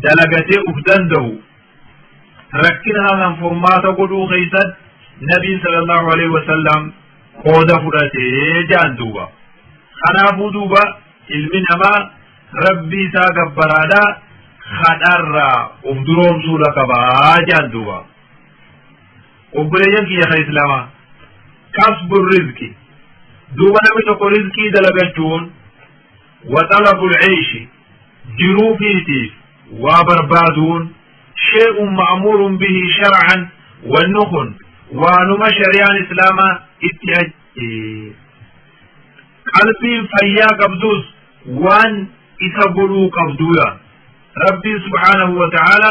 dalagatee uf danda'u rakkina hasan furmaata godhuu keessatti nabiin sallallahu alaihi wasallam qooda fudhatee jaan duuba. Kanaafuu duuba ilmi namaa rabbii isaa gabbaraadhaa. Kadharraa uf duroomsuudha qabaa jedhan duuba. Obboleeyyan kiyya kan Islaamaa, kasbu rizqi, duuba namni tokko rizqii dalagachuun, wa xalabul ciishi, jiruu fiitiif waa barbaaduun, shay'un ma'muurun bihi shar'an, wanni kun waanuma shari'aan Islaamaa itti ajajje. Qalbiin fayyaa qabdus waan isa godhuu qabduudha. Rabbiin subhaanahu wa ta'ala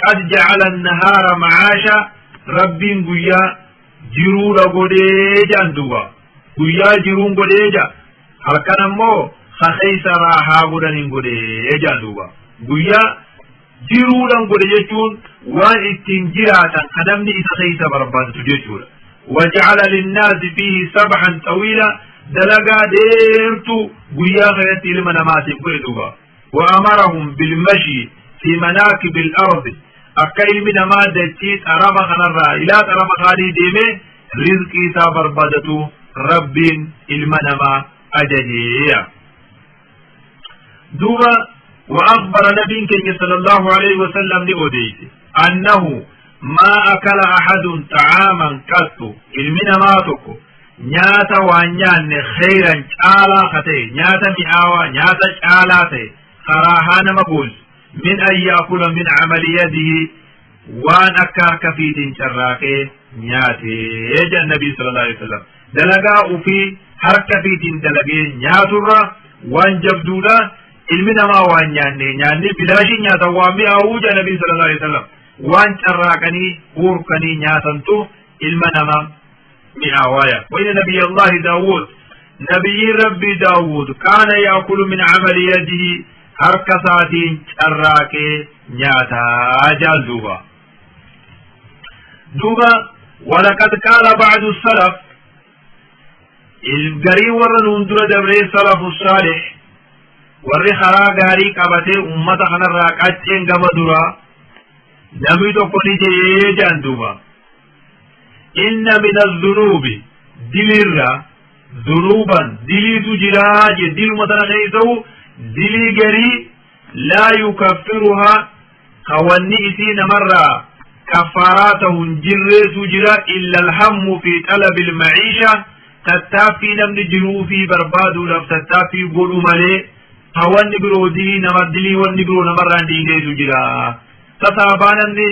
qad ja'ala an-nahaara ma'aasha, Rabbiin guyyaa jiruudha godhee jedhan duuba. Guyyaa jiruun godhee jedha. Halkan ammoo keessa raahaa godhaniin godhee jedhan duuba. Guyyaa jiruudhaan godhe jechuun waan ittiin jiraatan kan namni isa keessa barbaadatu jechuudha. Waja'ala linnaasi fiihi sabhan xawiila, dalagaa dheertuu guyyaa kanatti ilma namaatiif godhe duuba. Wa amarahum bilmashi fi manaakibi al-ardi, akka ilmi namaa dachii xarafa kanarraa ilaa xarafa kaanii deemee rizqii isaa barbaadatu Rabbiin ilma namaa ajajeeya. Duuba wa akhbara nabiin keenya sallallahu alayhi wa sallam ni odeeyse annahu maa akala ahadun ta'aaman qattu, ilmi namaa tokko nyaata waan nyaanne khayran caalaa ka ta'e, nyaata mi'aawaa, nyaata caalaa ta'e karaahaa nama goolchu, min an yaakula min camali yadihi, waan akka harka fiitiin carraaqee nyaatee jedhan Nabii sallallahu alaihi wasallam. Dalagaa ufii harka fiitiin dalagee nyaaturra waan jabduudha ilmi namaa waan nyaanne nyaanne bilaashin nyaatan waan mi'aawuu jedhan Nabii sallallahu alaihi wasallam. Waan carraaqanii huurkanii nyaatantu ilma namaa mi'aawaaya. Wa inna nabiyya Allahi Daawud, nabiyyiin Rabbii Daawud, kaana yaakulu min camali yadihi, harka isaatiin carraaqee nyaataa jaal duuba. Duuba walaqad qaala ba'du salaf, garii warra nuun dura dabree salafu saalih, warri karaa gaarii qabatee ummata kanarraa qacceen gama duraa, namni tokko ni jedhee jedhan duuba. Inna min azunuubi, dilirra zunuuban diliitu jiraa je, diluma tana keessa'u dilii garii, laa yukaffiruhaa, ka wanni isii namarraa kaffaaraa ta'u hin jirreetu jira, illa alhammu fi talabi almaciisha, tattaaffii namni jiruu fi barbaaduudhaaf tattaaffii godhu malee ka wanni biroo dilii nama dilii wanni biroo namarraa hin dhiineetu jira. Tasaabaa namni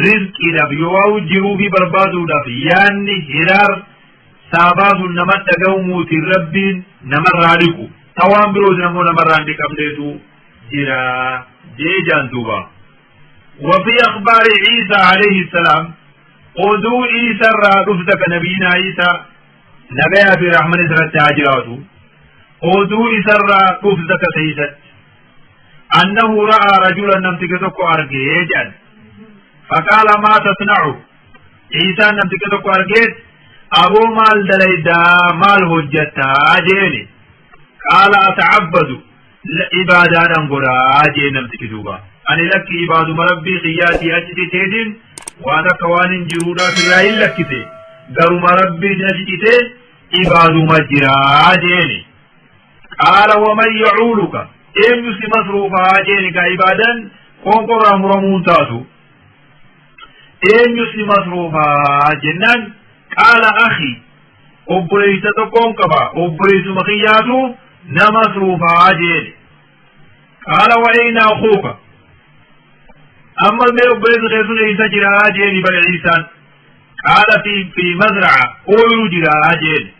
rizqiidhaaf yoo jiruu fi barbaaduudhaaf yaanni hiraar saabaa sun nama dhaga'umuutiin Rabbiin namarraa dhiqu, ta waan biroos ammoo namarraa hin dhiqamneetu jira jee jaan duuba. وفي أخبار عيسى عليه السلام، oduu Iisa irraa dhufta ka nabiyina Iisa nagayaa fi rahman isirratti haa jiraatu, oduu isarraa dhufta ka keeysatti, annahu ra'aa rajulan, namticha tokko argee jedhan. Faqaala maa tasna'u, Iisaan namticha tokko argeet, aboo maal dalaydaa, maal hojjattaa jeeni. Qaala ata'abbadu, ibaadaadhaan godhaa jee namtichi duuba. Ani lakki ibaaduma Rabbii kiyyaatii achi citeetiin waan akka waan hin jiruudhaaf irraa hin lakkise, garuma Rabbiin achi citee ibaaduma jiraa jeeni. Qaala waman yacuuluka, eenyu si masruufaa jeeni. Kaa ibaadan qoonqorraa muramuun taatu, eenyu si masruufaa jennaan, qaala akhi, obboleessa tokkoon qaba, obboleessuma kiyyaatu na masruufaa jeeni. Qaala wa ayna akuuka, amma mee obboleessi kee sun eessa jiraa jeeni. Bal Iisaan qaala fi mazra'a, ooyiruu jiraa jeeni.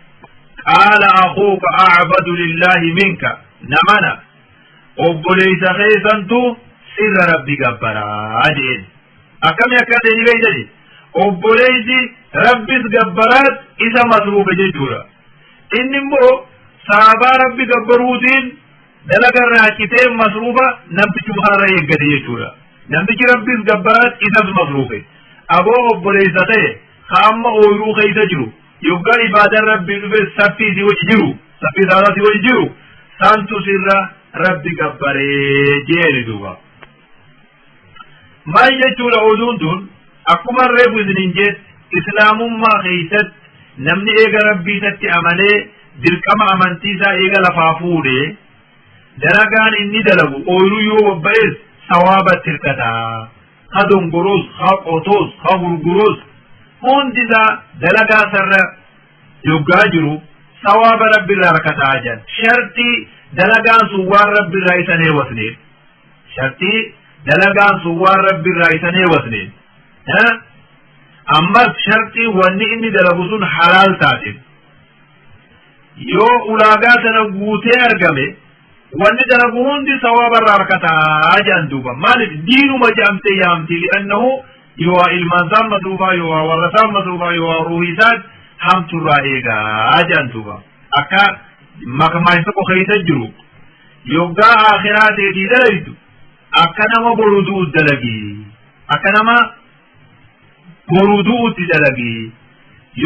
Qaala akuuka acbadu lillaahi minka, namana obboleessa keessantu sirra Rabbi gabbaraa jeen. Akkami akka ta'e ni beeytani, obboleessi Rabbis gabbaraat isa masruufe jechuudha. Inni immoo saabaa Rabbi gabbaruutiin dalagarraa citee masruufa namtichuma kanarra eeggate jechuudha. Namtichi Rabbis gabbaraat isas masruufe. Aboo obboleessa ta'e ka amma ooyiruu keessa jiru, yoggaa ibaadaan Rabbii dhufe saffii si wajji jiru, saffii saalaa si wajji jiru santu sirra Rabbi gabbaree jeeni duuba. Maal jechuudha oduun tun? Akkuma reefu isiniin jetti, Islaamummaa keessatti namni eega Rabbii isatti amanee dirqama amantii isaa eega lafaa fuudhee, dalagaan inni dalagu ooyiruu yoo bobba'es Sawaabatti hirkataa. Ha dongorus, ha qotus, ha gurgurus, hundi isaa dalagaa sarra yoggaa jiru sawaaba Rabbi irraa harkataa jedhan. Shartii dalagaan sun waan Rabbi irraa isa neewwasneef. Shartii dalagaan sun waan Rabbi irraa isa neewwasneef. Ammas shartii wanni inni dalagu sun halaal taateef. Yoo ulaagaa sana guutee argame, wanni dalagu hundi sawaaba irraa harkataa jedhan duuba. Maaliif diinuma jedhamtee yaamti? Li'annahu yoo ilmaan isaan masruufaa, yoo warra isaan masruufaa, yoo ruuhii isaan hamturraa eegaa jedhan duuba. Akka makmaas tokko keessa jiru, yoggaa akhiraa teetii dalaytu akka nama boru du'u dalagi, akka nama boru du'utti dalagi.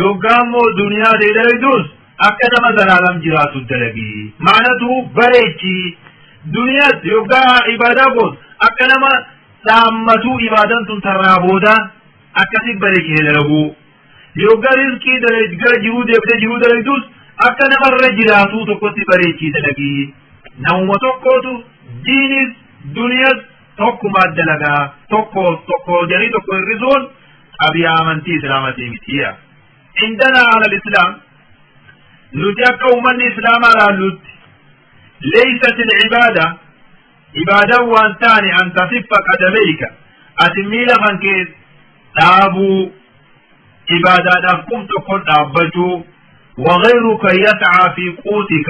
Yoggaa immoo duniyaa ta'e dalaytus akka nama zalaalam jiraatu dalagi. Maanatu bareechi duniyaas yoggaa ibaadaa gootu akka nama dhaammatuu ibaadan tun tarraa booda akkasi bareechine dalaguu. Yoggaa rizqii gara jiruu deebitee jiruu dalagdus akka namarra jiraatuu tokkotti bareechii dalagii. Namuma tokkootu diinis duniyaas tokkumaa dalagaa. Tokko tokko jedhanii tokko hir'isuun xabiyaa amantii islaamatii mitiya. Indana ala islaam, nuti akka ummanni islaamaa laallutti, leysat ilcibaada, ibaadaan waan taane, an tasiffa qadameyka, ati miila kan kee dhaabuu, ibaadaadhaaf qub tokkon dhaabbachuu, وغيرك يسعى في قوتك,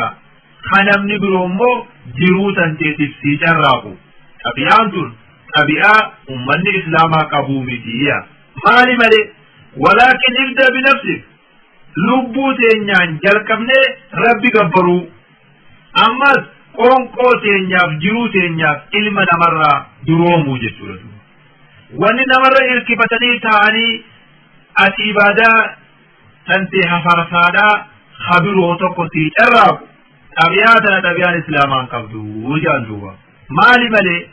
kanamni biroo immoo jiruu tanteetiif sii carraaqu. Xabi'aan tun xabi'aa ummanni islaamaa qabuu mitiya. Maali malee? Walaakin ibda binafsik, lubbuu teenyaan jalqabnee Rabbi gabbaruu, ammas qoonqoo teenyaaf jiruu teenyaaf ilma namarraa duroomuu jechuudha. Wanni namarra irkifatanii taa'anii ati ibaadaa tantee hafarsaadhaa habiroo tokko sii carraaqu, xabi'aa tana xabi'aan islaamaan qabdu jedhan duuba. Maali malee?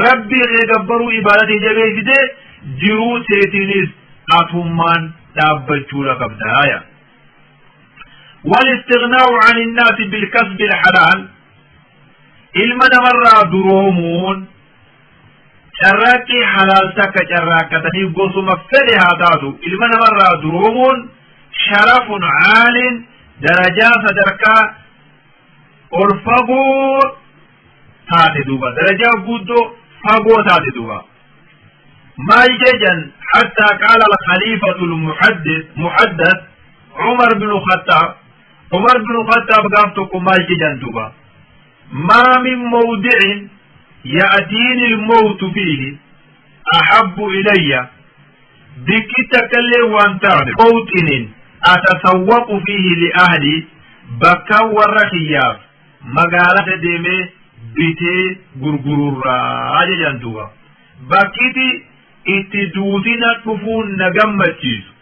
Rabbii kee gabbaruu ibaadatii jabeessitee jiruu teetiinis atummaan dhaabbachuudha qabdaaya. والاستغناء عن الناس بالكسب الحلال, ilma namarraa duroomuun carraaqqii halaal takka carraaqqatanii, gosuma fedhe haa taatu, ilma namarraa duroomuun شرف عال, darajaa sadarkaa ol fagoo taate duuba, darajaa guddoo fagoo taate duuba. Maal jejan? حتى قال الخليفة المحدث محدث عمر بن الخطاب, عمر بن الخطاب قام tokko maal jejan duuba? ما من موضع يأتيني الموت فيه أحب إلي, bikki takkallee waan taane, موطن أتسوق فيه لأهلي, bakka warra kiyyaaf magaalaa deemee bitee gurgururraa jejan duuba. Bakkiti itti duutina dhufuun na gammachiisu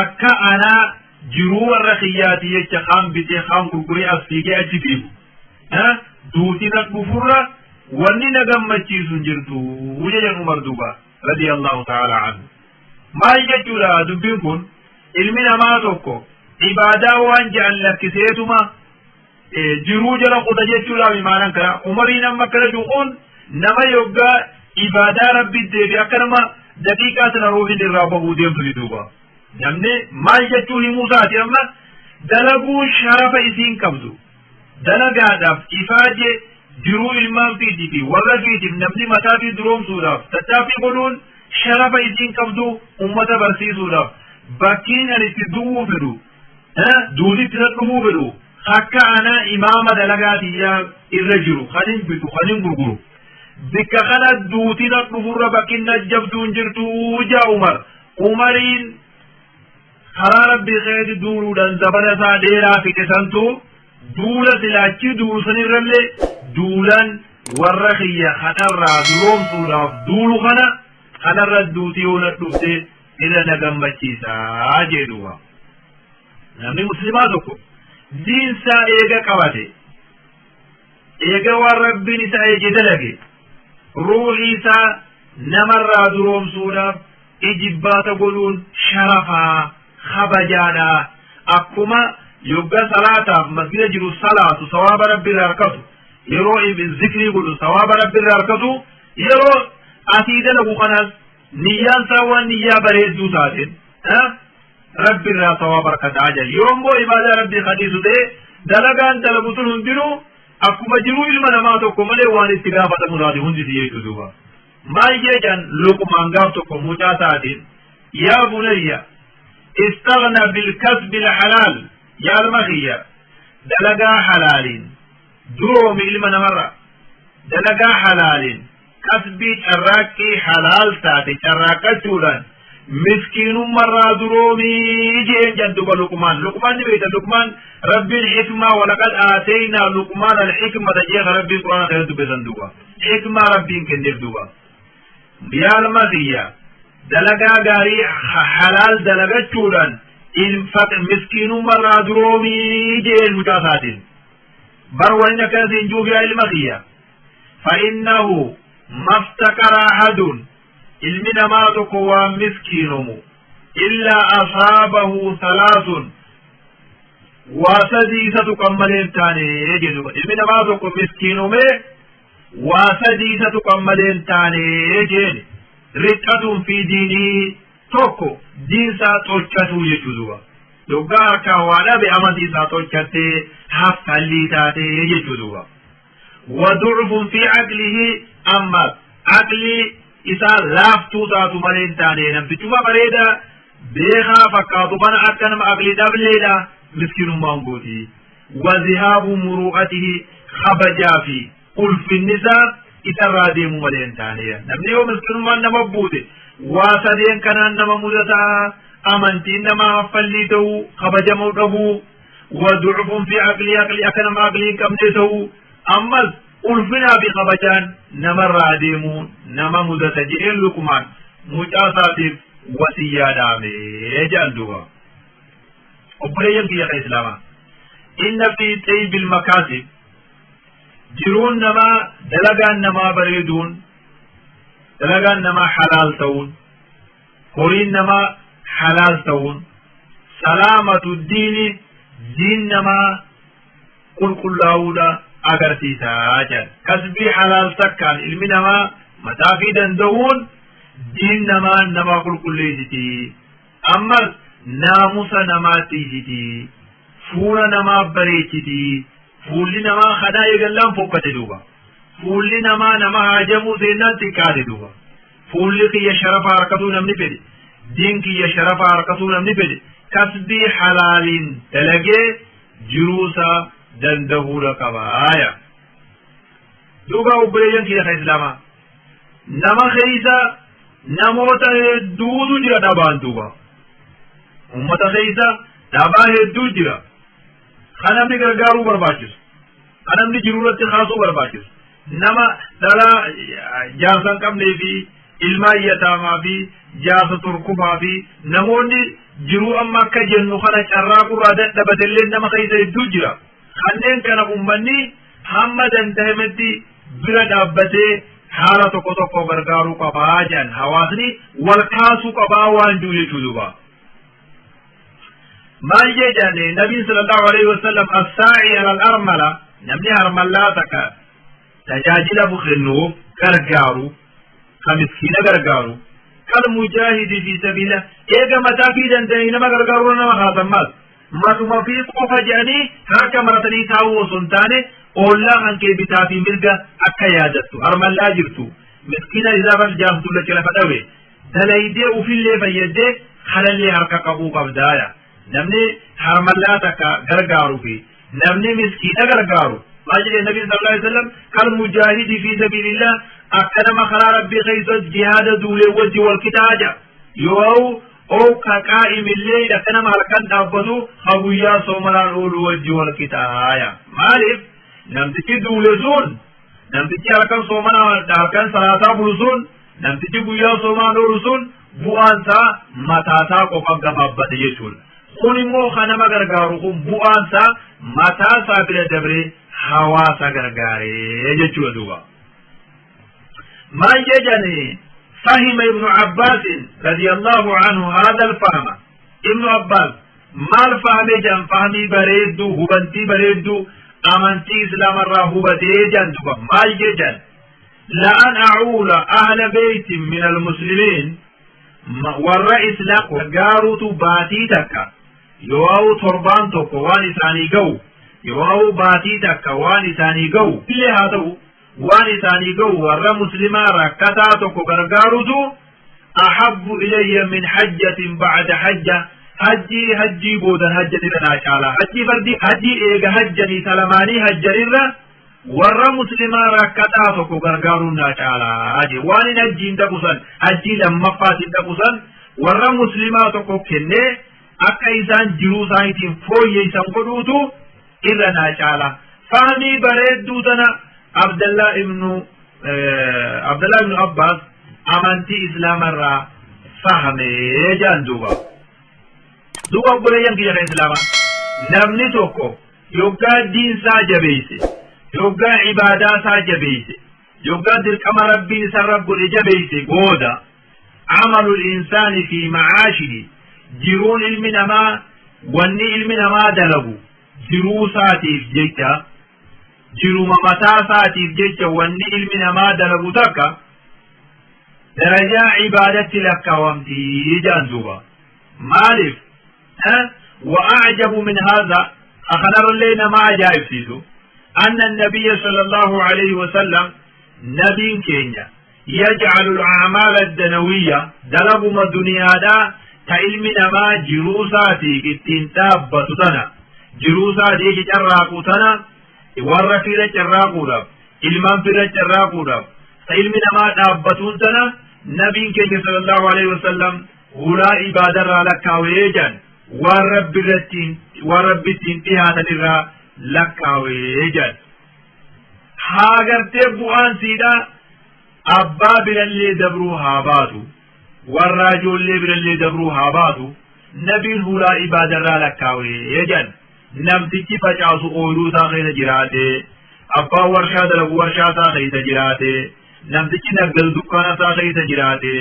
akka anaa jiruu warra kiyyaati jecha kaan bitee kaan gurguree as fiigee achi fiigu duutina dhufurra wanni na gammachiisu hin jirtu jejan Umar duuba, رضي الله تعالى عنه. Maal jechuudha dubbiin kun? Ilmi namaa tokko ibaadaa waan je'an lakkiseetuma jiruu jala quta jechuudhaaf imaanan kana. Umariin amma akkana ju'uun nama yoggaa ibaadaa Rabbi deebi akka nama daqiiqaa sana ruuhin irraa bahuu deemtu duuba. Namni maal jechuu himuu isaati amma? Dalaguun sharafa isiin qabdu, dalagaadhaaf ifaaje jiruu ilmaan fiitii fi warra fiitiif namni mataa fi duroomsuudhaaf tattaaffii godhuun sharafa isiin qabdu ummata barsiisuudhaaf, bakkiin ani itti du'uu fedhu, duutitti na dhufuu fedhu, akka ana imaama dalagaa tiyyaa irra jiru kanin bitu kanin gurguru, bikka kana duuti na dhufurra bakki na jabduu hin jirtu jaa Umar. Umariin karaa Rabbii keeti duuluudhaan zabana isaa dheeraa fixe santu duula silaachi duulu sanirrallee duulan warra kiyya kanarraa duroomsuudhaaf duulu kana kanarra duuti yoo na dhufte irra na gammachiisaa jedhuwa. Namni muslimaa tokko diinsaa eega qabate, eega waan Rabbiin isa eege dalage, ruuhii isaa namarraa duroomsuudhaaf ijibbaata godhuun sharafaa kabajaadha. Akkuma yogga salaataaf masgida jiru salaatu sawaaba Rabbi irraa harkatu, yeroo zikrii godhu sawaaba Rabbi irraa harkatu. Yeroo asii dalagu kanas niyyaan isaa waan niyyaa bareedduu taateen Rabbi irraa sawaaba argataa jira. Yoo immoo ibaadaa Rabbii kadhiisu ta'e, dalagaan dalagu sun hundinuu akkuma jiruu ilma namaa tokko malee waan itti gaafatamu taate hundi si jechuu duuba. Maal jedhan Luqmaan gaaf tokko mucaa isaatiin? Yaa bunayya istaghna bilkasbi alhalaal, yaa ilma kiyya, dalagaa halaaliin duroomi. Ilma namarra dalagaa halaaliin, kasbii carraaqqii halaal taate carraaqqachuudhaan miskiinummarraa duroomii jeen jan duba Luqmaan. Luqmaan ni beekta. Luqmaan Rabbiin hikmaa, walaqad aateynaa Luqmaan alhikmata jeeka Rabbiin Quraana keessatti dubbisan duba. Hikmaa Rabbiin kenneef duba. Yaa ilma kiyya, dalagaa gaarii halaal dalagachuudhaan miskiinummarraa duroomii jeen mucaa isaatiin. Bar wani akkasiin juuf, yaa ilma kiyya, فإنه ما افتقر أحد, ilmi namaa tokko waan miskiinomu, إلا أصابه ثلاث, waa sadii isatu kan malee hin taane jedhu. Ilmi namaa tokko miskiinome waa sadii isatu kan malee hin taane jeen. رقة في دينه, tokko diinsaa tolchatuu jechuu duba. Yoggaa harkaa waa dhabe amantii isaa tolchattee haffallii taatee jechuu duba. وضعف في عقله, amma aqlii isaa laaftuu taatu malee hin taane. Namtichuma bareeda beekaa fakkaatu kana akka nama aqlii dhableedha miskiinummaan gooti. وذهاب مروءته, kabajaa fi ulfinni isaa isarraa deemu malee hin taane. Namni yoo miskiinummaan nama buute waa sadeen kanaan nama mudataa: amantiin nama haffallii ta'uu, kabajamuu dhabuu, وضعف في عقله, aqlii akka nama aqlii hin qabne ta'uu, ammas ulfinaa fi kabajaan namarraa deemuun nama mudata jedheen Luqmaan mucaa isaatiif wasiyyaa dhaame jedhan duuba. Obboleeyyan kiyya kan Islaamaa, إن في طيب المكاسب, jiruun namaa, dalagaan namaa bareeduun, dalagaan namaa halaal ta'uun, horiin namaa halaal ta'uun, سلامة الدين, diin namaa qulqullaa'uudha agarsiisaa jedhan. Kasbii halaal takkaan ilmi namaa mataa fi danda'uun diin namaa nama qulqulleessiti. Ammas naamusa namaa tiisiti, fuula namaa bareechiti. Fuulli namaa kadhaa eegallaan fokkate duuba. Fuulli namaa nama haajamuu seennaan xiqqaate duuba. Fuulli kiyya sharafa harkatuu namni fedhe, diin kiyya sharafa harkatuu namni fedhe, kasbii halaaliin dalagee jiruusaa dandahuudha qabaaya duuba. Obboleeyyan kiyya kan Islaamaa, nama keeysa namoota hedduutu jira dhabaan duuba. Ummata keeysa dhabaa hedduu jira kan namni gargaaruu barbaachisu, kan namni jiru irratti kaasuu barbaachisu. Nama dhalaa jaarsa hin qabnee fi ilmaan yataamaa fi jaarsa turkumaa fi namoonni jiruu amma akka jennu kana carraaqurraa dadhabatellee nama keessa hedduu jira. Kanneen kana ummanni hamma danda'ametti bira dhaabbatee haala tokko tokko gargaaruu qabaa jedhan. Hawaasni wal kaasuu qabaa waan jiru jechuu duuba. Maal jedhan Nabiin صلى الله عليه وسلم? الساعي على الأرملة, namni harmallaa takka tajaajila kennuuf gargaaru, ka miskiina gargaaru, كالمجاهد في سبيل الله. Eega mataa fi danda'anii nama gargaaruu nama kaasan, maal matuma fi qofa jedhanii harka maratanii taa'uu osoo hin taane, ollaa kan kee bitaa fi mirga akka yaadattu, harmallaa jirtu, miskiina isaa jaamtu lacha lafa dhawe, dalaydee ufillee fayyadee halallee harka qabuu qabdaaya. Namni harmallaa takka gargaaruu fi namni miskiina gargaaru, maal jedhee Nabi صلى الله عليه وسلم? كالمجاهد في سبيل الله, akka nama karaa Rabbii keessa jihaada duulee wajji wal kitaaja yoo oo كقائم الليل, akka nama halkan dhaabbatu ha guyyaa soomanaan oolu wajji wal kitaaya. Maaliif? Namtichi duule sun, namtichi halkan soomanaa halkan salaataa bulu sun, namtichi guyyaa soomaan oolu sun bu'aan isaa mataasaa qofa gabaabbate jechuudha. Kun immoo kan nama gargaaru kun bu'aan isaa mataasaa bira dabree hawaasa gargaaree jechuudha duuba. Maal jedhani? فهم ابن عباس رضي الله عنه هذا الفهم. ابن عباس maal fahame jedhan? Fahmii bareedduu, hubantii bareedduu amantii Islaamarraa hubatee jedhan duuba. Maal jedhan? لأن أعول أهل بيت من المسلمين warra islaam gargaaruutu baatii takka yoo torbaan tokko waan isaanii ga'u, yoo baatii takka waan isaanii ga'u illee haa ta'u, waan isaanii ga'u warra muslimaa rakkataa tokko gargaaruutu ahabbu ilayya min hajjatin ba'da hajja, hajjii hajjii boodan hajjati tanaa caala. Hajjii fardii hajjii eega hajjanii talamaanii hajjanirra warra muslimaa rakkataa tokko gargaaruun naa caalaa je. Waan hin hajjiin dhaqu san, hajjii lammaffaatiin dhaqu san, warra muslimaa tokko kennee akka isaan jiruu isaaniitiin fooyyeessan godhuutu irra naa caala. Fahmii bareedduu tana Abdallah ibnu Abbaas amantii islaamarraa fahamee jaan duuba. Duuba obboleeyyan kiyya kan islaamaa, namni tokko yoggaa diinsaa jabeeyse, yoggaa ibaadaa isaa jabeeyse, yoggaa dirqama rabbiin isarra godhe jabeeyse, booda عمل الإنسان في معاشه, jiruun ilmi namaa, wanni ilmi namaa dalagu jiruu isaatiif jecha, jiruma mataa isaatiif jecha wanni ilmi namaa dalagu takka darajaa ibaadatti lakkaawamtii jaan duuba. Maaliif? وأعجب من هذا, أخنر لنا ما أجائب سيسو, أن النبي صلى الله عليه وسلم, نبي كينيا, يجعل الأعمال الدنوية, دلقما الدنيا دا تا ilmi namaa jiruu isaatii ittiin dhaabbatu tana, jiruu isaatii carraaqu tana, warra fira carraaquudhaaf, ilmaan fira carraaquudhaaf ta ilmi namaa dhaabbatuun tana, nabiin keenya صلى الله عليه وسلم hulaa ibaadarraa lakkaawee jedhan, waan rabbi irratti waan rabbi ittiin dhihaatan irraa lakkaawee jedhan. Haa gartee bu'aan siidha abbaa birallee dabruu haa baatu, warra ijoollee birallee dabruu haa baatu, nabiin hulaa ibaadarraa lakkaawee jedhan. Namtichi facaasu ooyiruu isaa keessa jiraate, abbaan warshaa dalagu warshaa isaa keessa jiraate, namtichi naggadu dukkaana isaa keessa jiraate,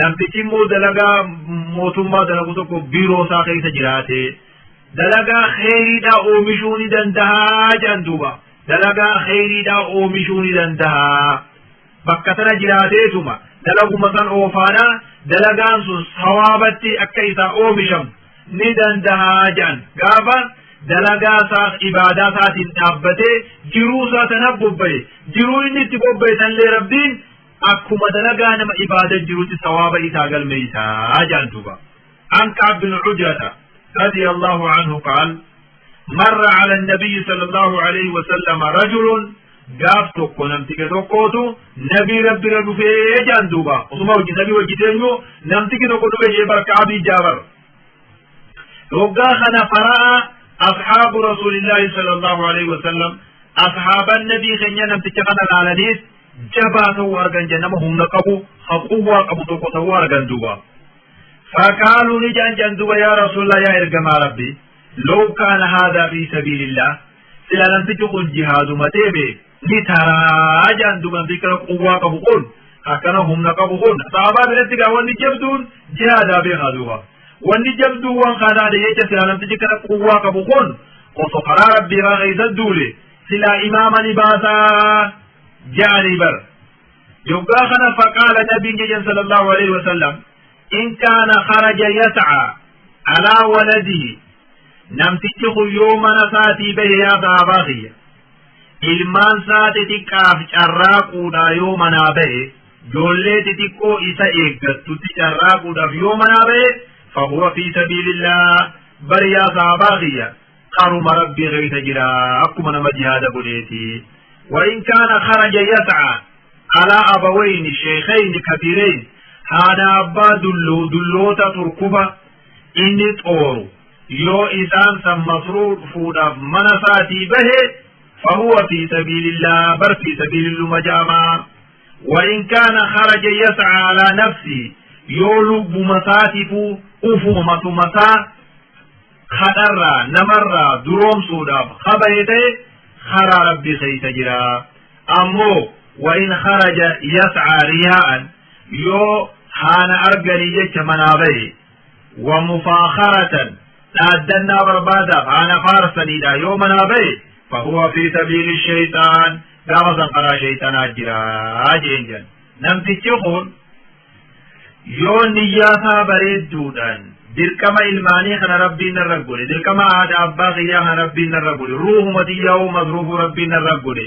namtichi immoo dalagaa mootummaa dalagu tokko biiroo isaa keessa jiraate, dalagaa kheyriidhaa oomishuu ni dandahaa jedhan duuba. Dalagaa kheyriidhaa oomishuu ni dandahaa. Bakka tana jiraateetuma dalaguma san oofaadhaa dalagaan sun sawaabatti akka isaa oomishamu ni dandahaa jedhan. Gaafa dalagaa isaa ibaadaa isaatiin dhaabbatee jiruu isaa tana bobba'e, jiruu inni itti bobba'e sanillee rabbiin akkuma dalagaa nama ibaada jirutti sawaaba isaa galmeeysaa jedhan duuba. عن كعب بن عجرة رضي الله عنه قال: مر على النبي صلى الله عليه وسلم رجل. Gaaf tokko namticha tokkootu nabii rabbi irra dhufee jedhan duuba. Osuma hojii nabii hojjeteenyu namtichi tokko dhufe jee barka abii jaabar. Hoggaa kana فرأى أصحاب رسول الله صلى الله عليه وسلم, asxaaban nabii keenya namticha kana laalaniis jabaa ta'uu argan jedhan, nama humna qabu, haquwwaa qabu tokko ta'uu argan duuba. فقالوا ni jedhan duuba: يا رسول الله, yaa ergamaa rabbi, لو كان هذا في سبيل الله, sila namtichi kun jihaaduma deebe ni taraa jedhan duuba. Namtichi kana quwwaa qabu kun, akkana humna qabu kun, sahabaa biratti gaa wanni jabduun jihaadaa beekaa duuba. Wanni jabduu waan kanaadha jecha, sila namtichi kana quwwaa qabu kun osoo karaa rabbii irraa keessa duule silaa imaama ni baasaa ja'anii bar. Yoggaa kana فقال, nabiin jedhan صلى الله عليه وسلم: إن كان خرج يسعى على ولده, namtichi kun yoo mana isaatii bahe, yaa sahabaa kiyya, ilmaan isaa xixiqqaaf carraaquudha yoo manaa bahe, ijoollee xixiqqoo isa eeggattutti carraaquudhaaf yoo manaa bahe, فهو في سبيل الله. Bar yaa sahabaa kiyya, karuma rabbii keessa jira, akkuma nama jihaada godheeti. وإن كان خرج يسعى على أبوين شيخين كبيرين, haadha abbaa dulloota turkuba inni xooru yoo isaan san masruufuudhaaf mana isaatii bahe, فهو في سبيل الله. Bar في سبيل الله جاما. وإن كان خرج يسعى على نفسه, yoo lubbuma isaatiifuu ufuma matuma isaa kadharraa namarraa duroomsuudhaaf kabahe ta'e, karaa rabbii keessa jira. Ammoo وإن خرج يسعى رياء, yoo haana arganii jecha manaa bahe, ومفاخرة, dhaaddannaa barbaadaaf, haana faarsaniidha yoo manaa bahe, فهو في سبيل الشيطان. Gaafa san karaa sheeyxanaa jira jeen jedhan. Namtichi kun yoo niyyaasaa bareedduudhaan dirqama ilmaanii kana Rabbiin narra godhe, dirqama haadha abbaa kiyyaa kana Rabbiin narra godhe, ruuhuma tiyyaa'uu masruufuu Rabbiin narra godhe,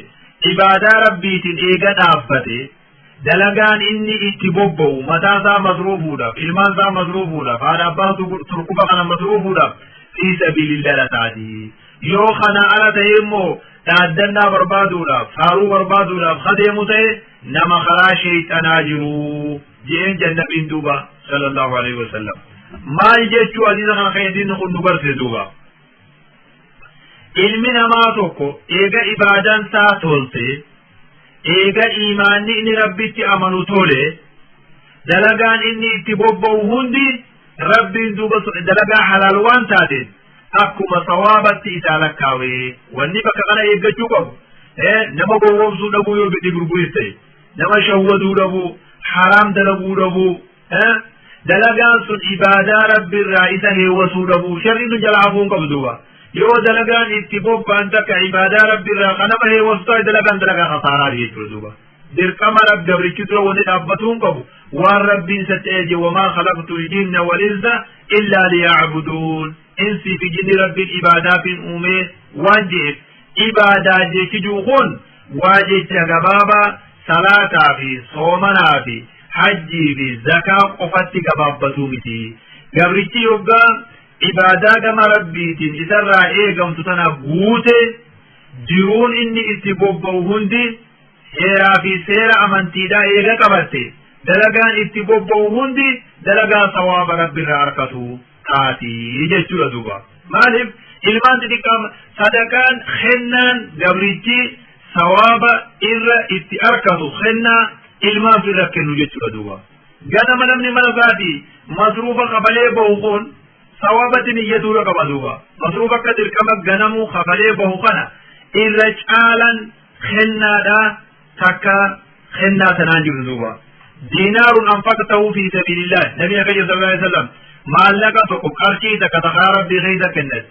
ibaadaa Rabbiitiin eega dhaabbate, dalagaan inni itti bobba'u mataa isaa masruufuudhaaf, ilmaan isaa masruufuudhaaf, haadha abbaa turkuba kana masruufuudhaaf fi sabiilillah taati. Yoo kana ala ta'e immoo dhaaddannaa barbaaduudhaaf, faaruu barbaaduudhaaf kadeemu ta'e, nama karaa sheeyxanaa jiru je'een jannabiin duuba sallallahu alaihi wasallam. Maal jechuu hadiisa kana keessatti kun nu barsiise duuba? Ilmi namaa tokko eega ibaadaan isaa tolte, eega iimaanni inni Rabbitti amanu tole, dalagaan inni itti bobba'u hundi Rabbiin duuba dalagaa halaal waan taateen akkuma sawaabatti isaa lakkaawee. Wanni bakka kana eeggachuu qabu, nama gowwoomsuu dhabuu, yoo bidhi gurguris ta'e nama shawwaduu dhabuu, haraam dalaguu dhabuu, dalagaan sun ibaadaa Rabbiirraa isa heewwasuu dhabuu. Sharri sun jala hafuu hin qabdu duuba. Yoo dalagaan itti bobba'an takka ibaadaa Rabbiirraa kan nama heewwasu ta'e, dalagaan dalagaa kasaaraa jechuudha duuba. Dirqama Rab gabrichi dura wanni dhaabbatuu hin qabu waan Rabbiin isatti eeje: wamaa khalaqtu ljinna wal insa illaa liya'buduun. Insii fi jinni Rabbiin ibaadaafin uumee waan je'eef, ibaadaa jechi jiru kun waa jecha gabaabaa salaataa fi soomanaa fi hajjii fi zakaa qofatti gabaabbatuu miti. Gabrichi yoggaa ibaadaa gama Rabbiitiin isarraa eegamtu tana guute, jiruun inni itti bobba'u hundi heeraa fi seera amantiidhaa eega qabatte, dalagaan itti bobba'u hundi dalagaa sawaaba Rabbiirraa arkatu taati jechuudha duuba. Maaliif ilmaan xixiqqaa sadaqaan kennaan gabrichi sawaaba irra itti arkatu kennaa ilmaan irra kennu jechuudha duuba. Ganama namni mana isaatii masruufa kafalee bahu kun sawaabatti niyyatuudha qaba duuba. Masruufa akka dirqama ganamuu kafalee bahu kana irra caalan kennaadha, takka kennaa tanaan jiru duuba. Diinaarun anfaqtahu fi sabilillah, nabi akka jedhu sallallahu alaihi wasallam, maallaqa tokko, qarshii takka ta karaa Rabbii keessa kennat,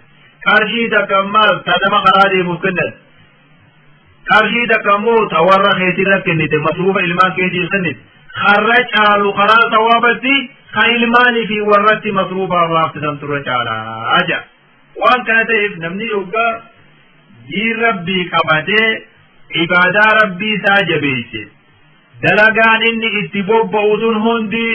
qarshii takka ammaas ta nama karaa deemuuf kennat, qarshii takka immoo ta warra keetirra kennite, masruufa ilmaan keetiif kennite, karra caalu karaa sawaabatti ka ilmaanii fi warratti masruufaa baaftisan turre caalaa jedha. Waan kana ta'eef namni yoggaa diin Rabbii qabatee ibaadaa Rabbii isaa jabeesse, dalagaan inni itti bobba'u sun hundi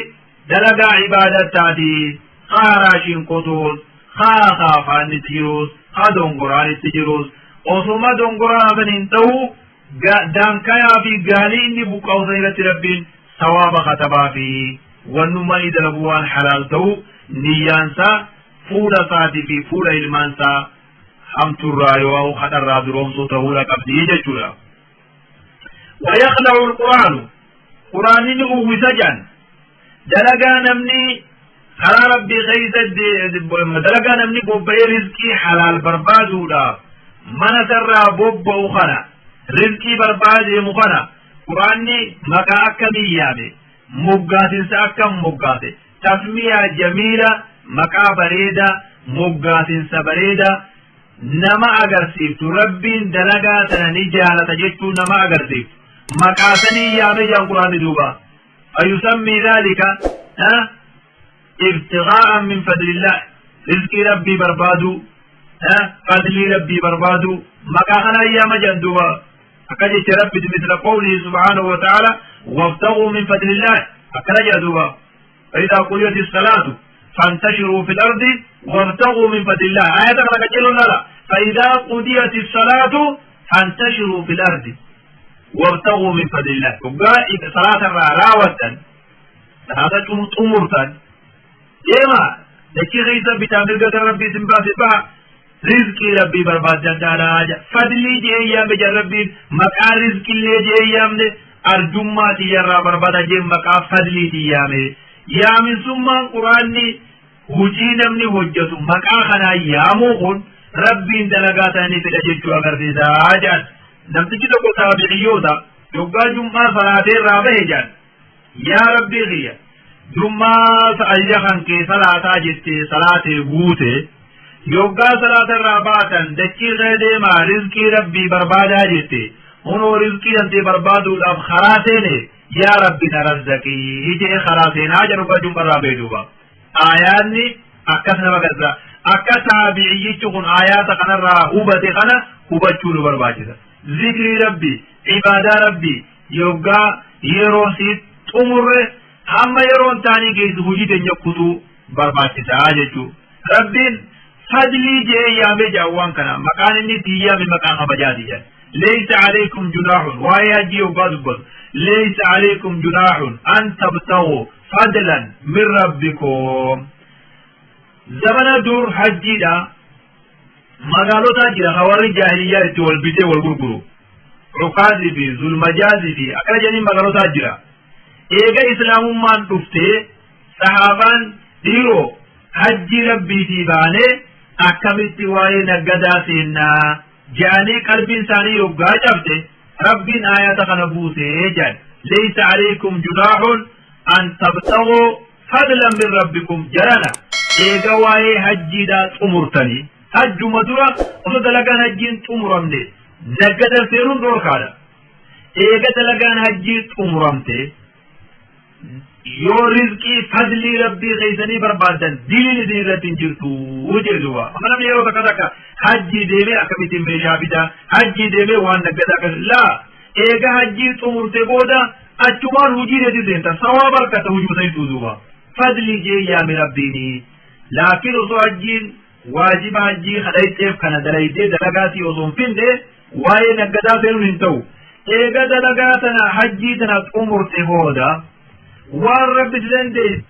dalagaa ibaadattaati. Haa raashiin qotuus, haa kaafaan itti jirus, haa dongoraan itti jirus, osuma dongoraan hafan hin ta'u, daankayaa fi gaalii inni buqqa'u san irratti Rabbiin sawaaba katabaa fi wannummaa inni dalagu waan halaal ta'u, niyyaansaa fuula isaatii fi fuula ilmaansaa hamturraa yoo hadharraa duroomsuu ta'uudha qabdi jechuudha. ويخلع القرآن, قرآن uwwisa jedhan. Dalagaa namni karaa Rabbii keessa, dalagaa namni bobba'ee rizqii halaal barbaaduudhaaf mana sarraa bobba'u kana, rizqii barbaadeemu kana, Quraanni maqaa akkamii yaame? Moggaatinsa akkam moggaase? Tasmiyaa jamiila, maqaa bareeda, moggaatinsa bareeda nama agarsiiftu, Rabbiin dalagaa tana ni jaalata jechuu nama agarsiiftu maqaa sanii yaame jaan Quraanni duuba. فيسمي ذلك ابتغاء من فضل الله, رزق ربي بربادو، فضل ربي بربادو, مكانا أيام جندوبا أكجت ربي، مثل قوله سبحانه وتعالى: وابتغوا من فضل الله. أكرج دوبا: فإذا قضيت الصلاة فانتشروا في الأرض وابتغوا من فضل الله. آية لا، فإذا قضيت الصلاة فانتشروا في الأرض وابتغوا من فضل الله. صلاة راوة صلاة xumurtan deema, dachii keessa bitaa mirga Rabbii isin baase baha, rizqii Rabbii barbaadadhaadha. Fadlii jee yaamne jan Rabbiin, maqaa rizqillee jee yaamne, arjummaa tiyyarraa barbaada jee maqaa fadliitii yaame. Yaaminsummaan Quraanni hujii namni hojjetu maqaa kanaa yaamuu kun Rabbiin dalagaa ta'anii fedha jechuu agarsiisaa jedhan. Namtichi tokko taabiciyyoota yoggaa jum'aa salaatee irraa bahe jedhan: "Yaa Rabbii kiyya, jum'aa ajaja kan kee salaataa jettee salaatee guute, yoggaa salaata irraa baatan dachii kee deemaa rizqii Rabbii barbaadaa jette. Hunoo rizqii tantee barbaaduudhaaf karaa seene, yaa Rabbi na razzaqii jedhee karaa seenaa jedhu gajuun barraa beeduuba. Aayaanni akkas nama gargaara. Akka taabiciyyichi kun aayaata kanarraa hubate kana hubachuu nu barbaachisa. Zikrii Rabbi, ibaadaa Rabbi yoggaa yeroo si xumurre hamma yeroon taanii geessu hojii teenya kutuu barbaachisaa jechuudha. Rabbiin fadlii jedhee yaamee jaawwan kana maqaan inni ittiin yaame maqaa kabajaati jedha. Laysa alaykum junaahun, waa'ee hajjii yoggaa dubbatu, laysa alaykum junaahun an tabtaghu fadlan min rabbikum. Zamana dur hajjiidha magaalotaa jira hawarri jaahiliyyaa itti wal bitee wal gurguru. Cukaazii fi Zulmajaazii fi akkana jedhanii magaalotaa jira. Eega islaamummaan dhuftee sahaabaan dhiiroo hajjii Rabbiitii baanee akkamitti waa'ee naggadaa seennaa jedhanii qalbiin isaanii yoggaa cabde, Rabbiin aayata kana buusee jedhan. Laysa alaykum junaahun an tabtaguu fadlan min rabbikum. Jarana, eega waa'ee hajjiidhaa xumurtanii, hajjuma dura osoo dalagaan hajjiin xumuramne naggada seenuun dhorkaadha. Eega dalagaan hajjii xumuramte yoo rizqii fadlii Rabbii keessanii barbaaddan, diliin isin irratti hin jirtu jedhe duuba. Amma namni yeroo takka takka hajjii deemee akkamittiin meeshaa bitaa, hajjii deemee waan naggadaa akkas laa, eega hajjii xumurte booda achumaan hojii deeti seenta, sawaaba harkata hojii sanitu duuba. Fadlii jee yaame Rabbiini. Laakiin osoo hajjiin waajiba hajjii kadhayxeef kana dalaydee dalagaatii osoo hin finne waa'ee naggadaa seenuun hin ta'u. Eega dalagaa tana hajjii tana xumurte booda waan Rabbi si dandeesse.